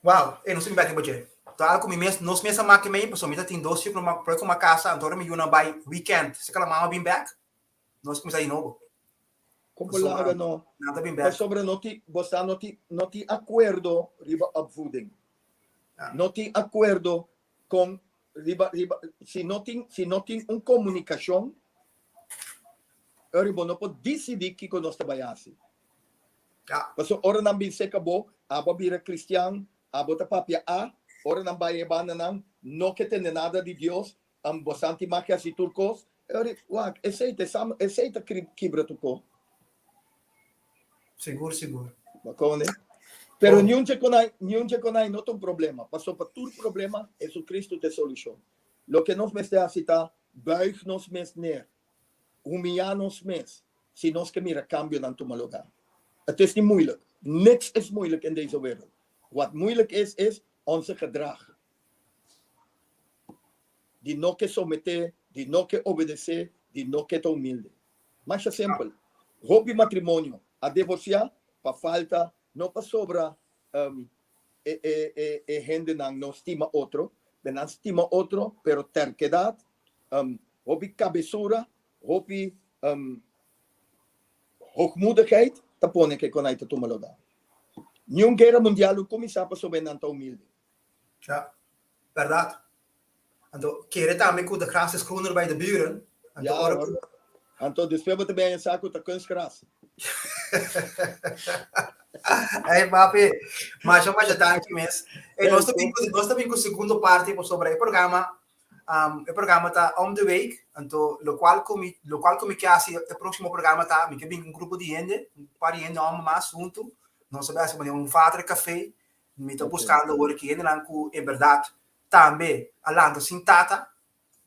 Wow, e nos tin bek riba dje. Ta algo ku mi mes, nos mes a maki mei, pasobra mi ta tin dos yu ku no por kuma kasa, anto ora mi yunan bai weekend, si kala mama bin bek, Nos kuminsá di nobo.
Kon por laga no?
Nan ta bin bek.
Pasobra no tin, bosa no tin, no tin akuerdo riba opvoeding. No tin akuerdo kon riba, riba, si no tin, si no tin un komunikashon, ora bo no por disidí kiko nos ta bai hasi. Pasobra ora nan bin seka bo, abo a bira kristian, abo ta papia A, ora nan bai e bandanan, no ke tende nada di Dios, Am bosanti maki hasi tur kos? E ora, wak, esei ta e esei ta kibra tur kos.
Sigur, sigur.
Bakone? Pero niun dje konai, niun dje konai no ta un problema. Paso pa tur problema, Jesucristo ta e solushon. Loke nos mester hasi ta buig nos mes neer, humiyá nos mes, si nos ke mira kambionan tuma lugá. Het is niet moeilijk. Niks is moeilijk in deze wereld. Wat moeilijk is, is onze gedrag. Di no ke someté, di no ke obedesé, di no ke ta humilde. Masha simpel. Hopi matrimonio a divorsiá pa falta, no pasobra e e e e hendenan no stima otro, pero nan stima otro, pero terkedat, hopi kabesura, hopi hoogmoedigheid ta pone ke kon ai ta tuma lugá. Niun guera mundial lo kuminsá pasobra nan ta humilde.
Ja, berdad. Anto, kere tambe ku de gras is groener bij de buren. Anto,
Ja,
ora
hoor.
ku...
Anto, despues bo ta bin sa ku ta kunstgras.
Hey, papi, masha masha danki mes. Hey, nos ta bin ku, nos ta bin ku segundo parte pasobra e programa, um, e programa ta om de week, anto lokual ku mi, lokual ku mi ke hasi e próksimo programa ta, mi ke bin ku un grupo di hende, un par di hende hòmber mas huntu, nos ta bai hasi manera un vadercafé Mi ta buskando awor ki hendenan ku en bèrdat tambe a lanta sin tata,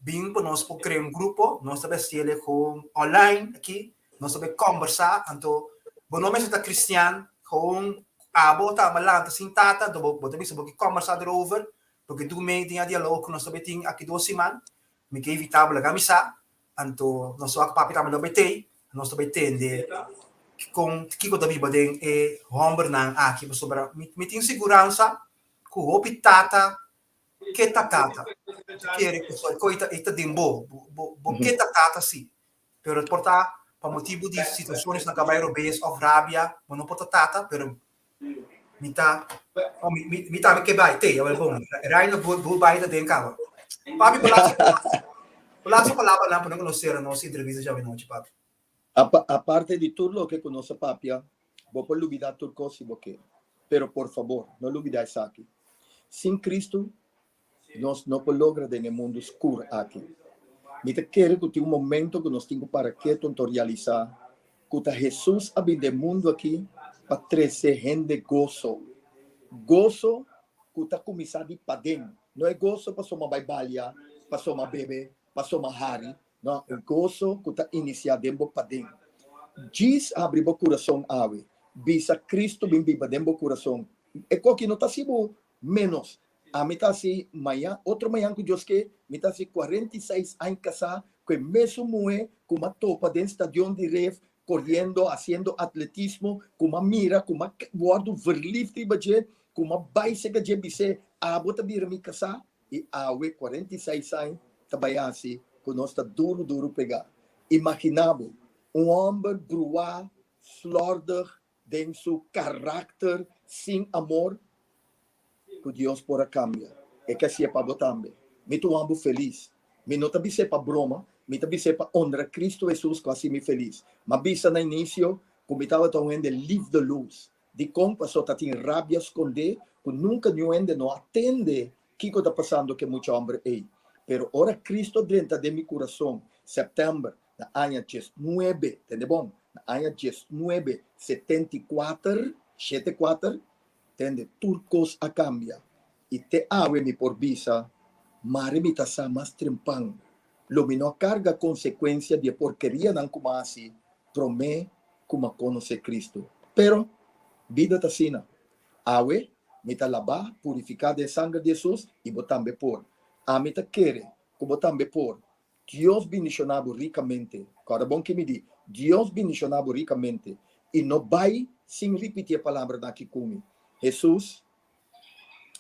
bin pa nos por krea un grupo, nos ta bai hasiel gewoon online aki, nos ta bai kòmbersá, anto bo no mester ta kristian, gewoon abo tambe a lanta sin tata, anto bo ta bisa bo ke kòmbersá derover, bo ke duna medio den e dialog ku nos ta bai tin aki dos siman. Mi ke invitá bo laga mi sa, anto nos wak papi tambe lo bai tei, nos ta bai tende kon kiko ta biba den e hòmbernan aki, pasobra mi mi tin siguransa ku hopi tata ke ta tata, kere ku koi ta e ta den bo, bo bo ke ta tata si, pero por ta pa motibu di situashonnan ku bai robes òf rabia bo no por ta tata, pero Mi ta, oh, mi, mi, mi tambe ke bai, te, awel bon. Reino bu, bu bai ta den kaba. Papi, bo laatste, bo laatste palabra nan pa no nos cera nos entrevista djawe nochi, papi.
Apa, aparte di tur loke ku nos a papia, bo por lubidá tur kos si bo ke. Pero por fabor, no lubidá esaki, Sin Kristu, Nos no por logra den e mundu skur aki. Mi ta kere ku tin un momento ku nos tin ku para ketu anto realisá ku ta Hesus a bin den mundu aki pa trese hende goso. Goso ku ta kuminsá di paden. No e goso pasobra bai balia, pasobra bebe, pasobra hari. No, e goso ku ta inisiá den bo paden. Djis habri bo kurason awe. Bisa Kristu bin biba den bo kurason. E koki no ta hasi bo ménos. Ami ta hasi mañan, otro mañan ku Dios ke, mi ta hasi 46 aña kasá ku e mesun muhé ku m'a topa den stadion di Ref koriendo, hasiendo atletismo, ku m'a mira, ku m'a wòrdu verliefd riba dje, ku m'a bai serka dje bis'é, Abo ta bira mi kasá? I awe 46 aña ta bai hasi ku nos ta duru duru pegá. Imaginá bo, un hòmber bruá, slòrdig den su karakter sin amor, ku Dios por a kambia. E ke hasié pa bo tambe. Mi ta wou bo felis. Mi no ta bis'é pa broma, mi ta bis'é pa honra Kristu Hesus ku hasi mi felis. M'a bisa na inisio ku mi tabata un hende liefdeloos. Dikon? Pasobra ta tin rabia skondé ku nunka niun hende no a tende kiko ta pasando ku e mucha hòmber ei. Pero ora Kristu a drenta den mi kurason, sèptèmber na aña diesnuebe, tende bon, na aña diesnuebe 74, shete kuater, Tende, tur kos a kambia i te awe mi por bisa, Mare mi ta sa mas trempan, lo mi no a karga konsekuensia di e porkerianan ku m'a hasi promé ku m'a konosé Kristu. Pero, bida ta asina. Awe, mi ta labá, purifiká den e sanger di Hesus, i bo tambe por. Ami ta kere ku bo tambe por. Dios bindishoná bo rikamente. Kòrda bon ki mi di, Dios bindishoná bo rikamente. I no bai sin ripití e palabranan aki ku mi, Hesus,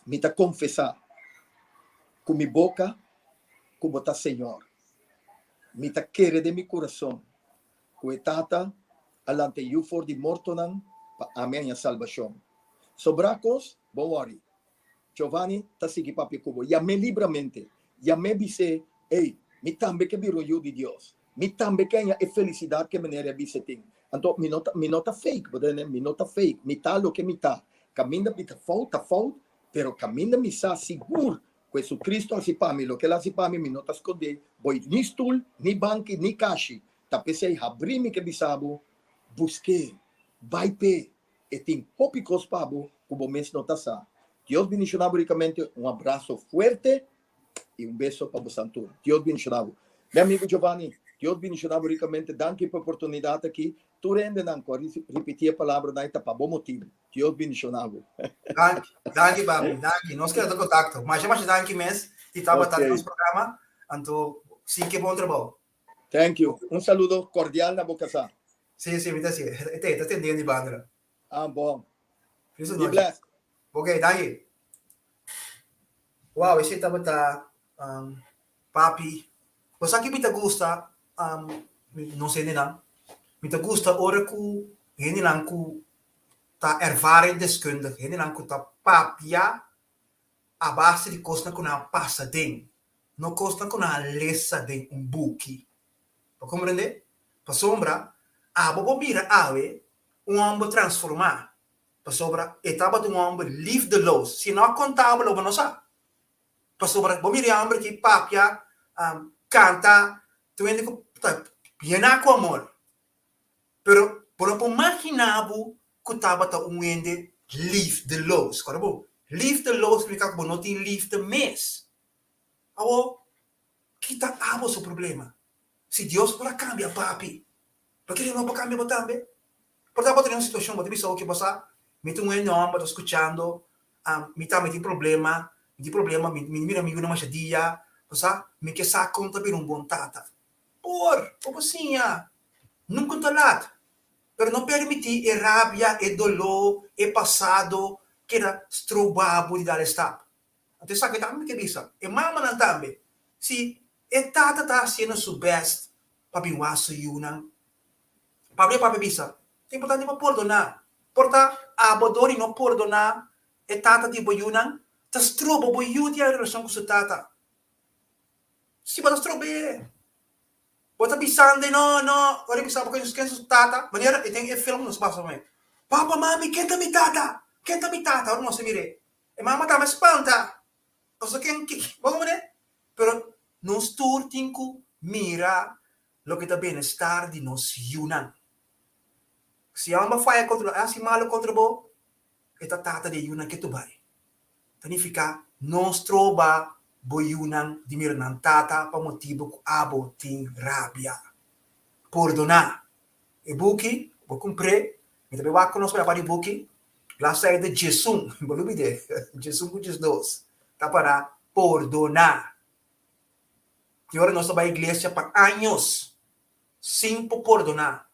mi ta konfesá ku mi boka ku bo ta Señor. Mi ta kere den mi kurason ku e Tata a lanta e Yu for di mortonan pa ami haña salbashon. Sobrá kos, bo wòri. Giovanni ta sigui papia ku bo. Yam'é libramente. Yam'é bis'é, Ey, mi tambe ke bira un yu di Dios. Mi tambe ke haña e felisidat ku e manera e bis'é tin. Anto, mi no ta, mi no ta fake, bo ta tende? Mi no ta fake. Mi ta loke mi ta. Kaminda mi ta fout, ta fout, pero kaminda mi sa sigur ku Jesucristo hasi pa mi loke el hasi pa mi, mi no ta skondé boi ni stul, ni banki, ni kashi. Ta p'esei habrí mi ke bisa bo, busk'é, bai p'e. E tin hopi kos pa bo ku bo mes no ta sa. Dios bendishoná bo rikamente. Un abraso fuerte i un beso pa bosan tur. Dios bendishoná bo. Mi amigo Giovanni, Dios bendishoná bo rikamente. Danki pa e oportunidat aki. Tur hendenan ku a ripití e palabranan ei ta pa bo motibu. Dios bendishoná bo.
Danki, danki papi, danki. Nos keda den kontakto. Masha masha danki mes di tabata den nos programa. Anto, sigui bon trabou.
Thank you. Un saludo kordial na bo kasá.
Sí, sí, mi ta sí. E ta tendiendo di banda.
Ah, bon.
Feliz
Be
noche.
blessed.
Ok, danki. Wow, ese tabata um, papi. Bo sa ki mi ta gusta, um, nos hendenan? Mi ta gusta ora ku hendenan ku ta ervaringsdeskundig, hendenan ku ta papia a base di kosnan ku nan a pasa den, no kosnan ku nan a lesa den un buki. Bo komprendé? Pasobra abo por mira awe un hòmber transformá, pasobra e tabata un hòmber liefdeloos. Si no a konta bo lo bo no sa. Pasobra bo mira e hòmber aki papia, kanta, tur hende ku ta yená ku amor. Pero bo no por maginá bo ku tabata un hende liefdeloos. Kòrda bo, liefdeloos signifiká ku bo no tin liefde mes. Awor, ki ta abo su problema? Si Dios por a kambia papi, pakiko e no por kambia bo tambe? Por ta bo ta den un situashon, bo ta bisa oke, bo sa, mi ta un hende hòmber ta skuchando, mi tambe tin problema, mi tin problema, mi no mira mi yunan masha dia, Bo sa, mi ke sa kon ta bira un bon tata. Por, bo por siña. Nunka no ta lat. Pero no permití e rabia, e doló, e pasado keda stroba bo di dal e stap. Anto esaki tambe mi ke bisa e mamanan tambe, si e tata ta hasiendo su best pa bin wak su yunan, Pablo e papia bisa, ta importante pa pordoná. Por ta abo dor di no pordoná e tata di bo yunan, ta stroba bo yu di a relashon ku su tata. Si bo ta strob'é, bo ta bisand'é no, no, ora e bisa bo ken su tata, manera e den e film nos pasa mei, Papa, mami, ken ta mi tata? Ken ta mi tata? Ora nos a mir'é, e mama tambe spanta, pasobra ken, bo comprende? Pero nos tur tin ku mira loke ta benestar di nos yunan. Si e homber faya kontra bo, e hasi malu kontra bo, e ta tata di e yunan ke tu bai. Ta nifiká no stroba bo yunan di mira nan tata pa motibu ku abo tin rabia. Pordoná. E buki, bo kumpr'é, mi ta bai wak ku nos pa di buki, bladzijde diesun, bo lubid'é, diesun ku diesdos, ta para pordoná. Tin ora nos ta bai iglesia pa años sin por pordoná.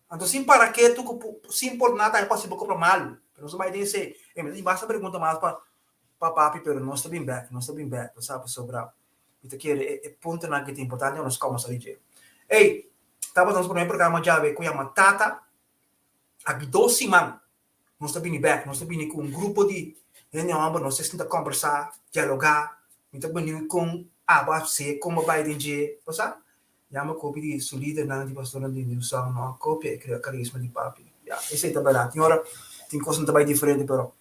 Anto sin para ketu ku sin pordoná tambe por hasi bo kobra malu. Pero nos ta bai den esei. E mi ta tin basta pregunta mas pa pa papi pero nos ta bin bek, nos ta bin bek, bo sa pasobra mi ta kere e puntonan ki ta importante nos kòmensá di dje. Ey, tabata nos promé programa djawe ku yama Tata. Aki dos siman Nos ta bini bek, nos ta bini ku un grupo di hende hòmber, nos ta sinta kòmbersá, dialogá, mi ta bini kon abo a hasié, kon bo bai den dje, bo sa? Yama kopi di su lidernan, di pastornan di New Song, no a kopia e karisma di papi. Ya, esei ta bèrdat. Tin ora tin kosnan ta bai diferente, pero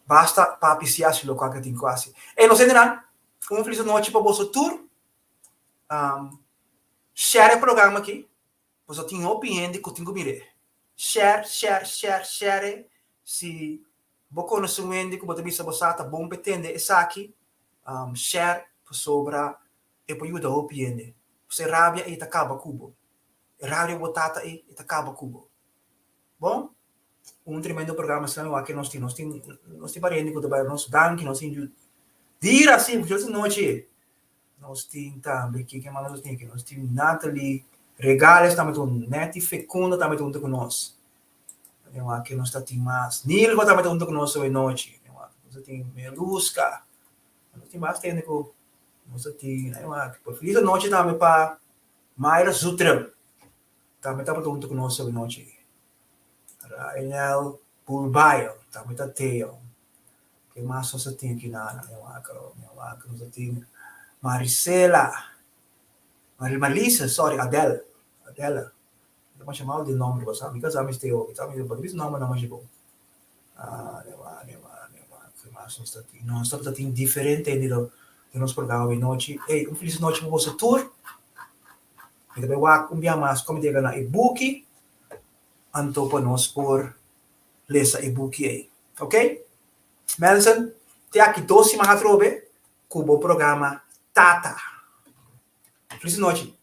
basta papi si hasi lokual ke tin ku hasi. Ey, nos hendenan, un felis anochi pa boso tur. Share e programa aki. Pasobra tin hopi hende ku tin ku mir'é. Share, share, share, share Si bo konosé un hende ku bo ta bisa bo sa ta bon pa e tende esaki, share pasobra e por yuda hopi hende. Pasobra e rabia ei ta kaba ku bo. E rabia bo tata ei, e ta kaba ku bo. Bon, un tremendo programa asina mi wak nos tin. Nos tin nos tin pariente ku ta bai nos danki, nos tin Dira si, mucho nochi. Nos tin tambe, ken mas nos tin aki? Nos tin Natalie Regales tambe ta huntu, Netty Fecunda tambe ta huntu ku nos. Den wak nos ta tin mas. Nilva tambe ta huntu ku nos awe nochi. Den wak nos ta tin Meluska. Nos tin basta hende ku nos ta tin. Den wak. Por felis anochi tambe pa Mayra Zutrim. Tambe tabata huntu ku nos awe nochi. Rainel Bulbayo tambe ta teo. Ke mas nos a tin aki na mi wak mi wak nos a tin Marisela Marlisa sorry Adel Adela mi ta masha mal di nomber bo sa mi kasa mi stay hopi sa mi ta bisa nombernan masha bon mi wak mi wak mi wak ke mas nos ta tin nos tabata tin diferente hende den nos programa awe nochi ey un felis nochi pa boso tur mi ta bai wak un bia mas kon mi ta yega na e buki anto pa nos por lesa e buki ei. Ok? Mensen, te aki dos siman atrobe ku bo programa Tata. Felis nochi.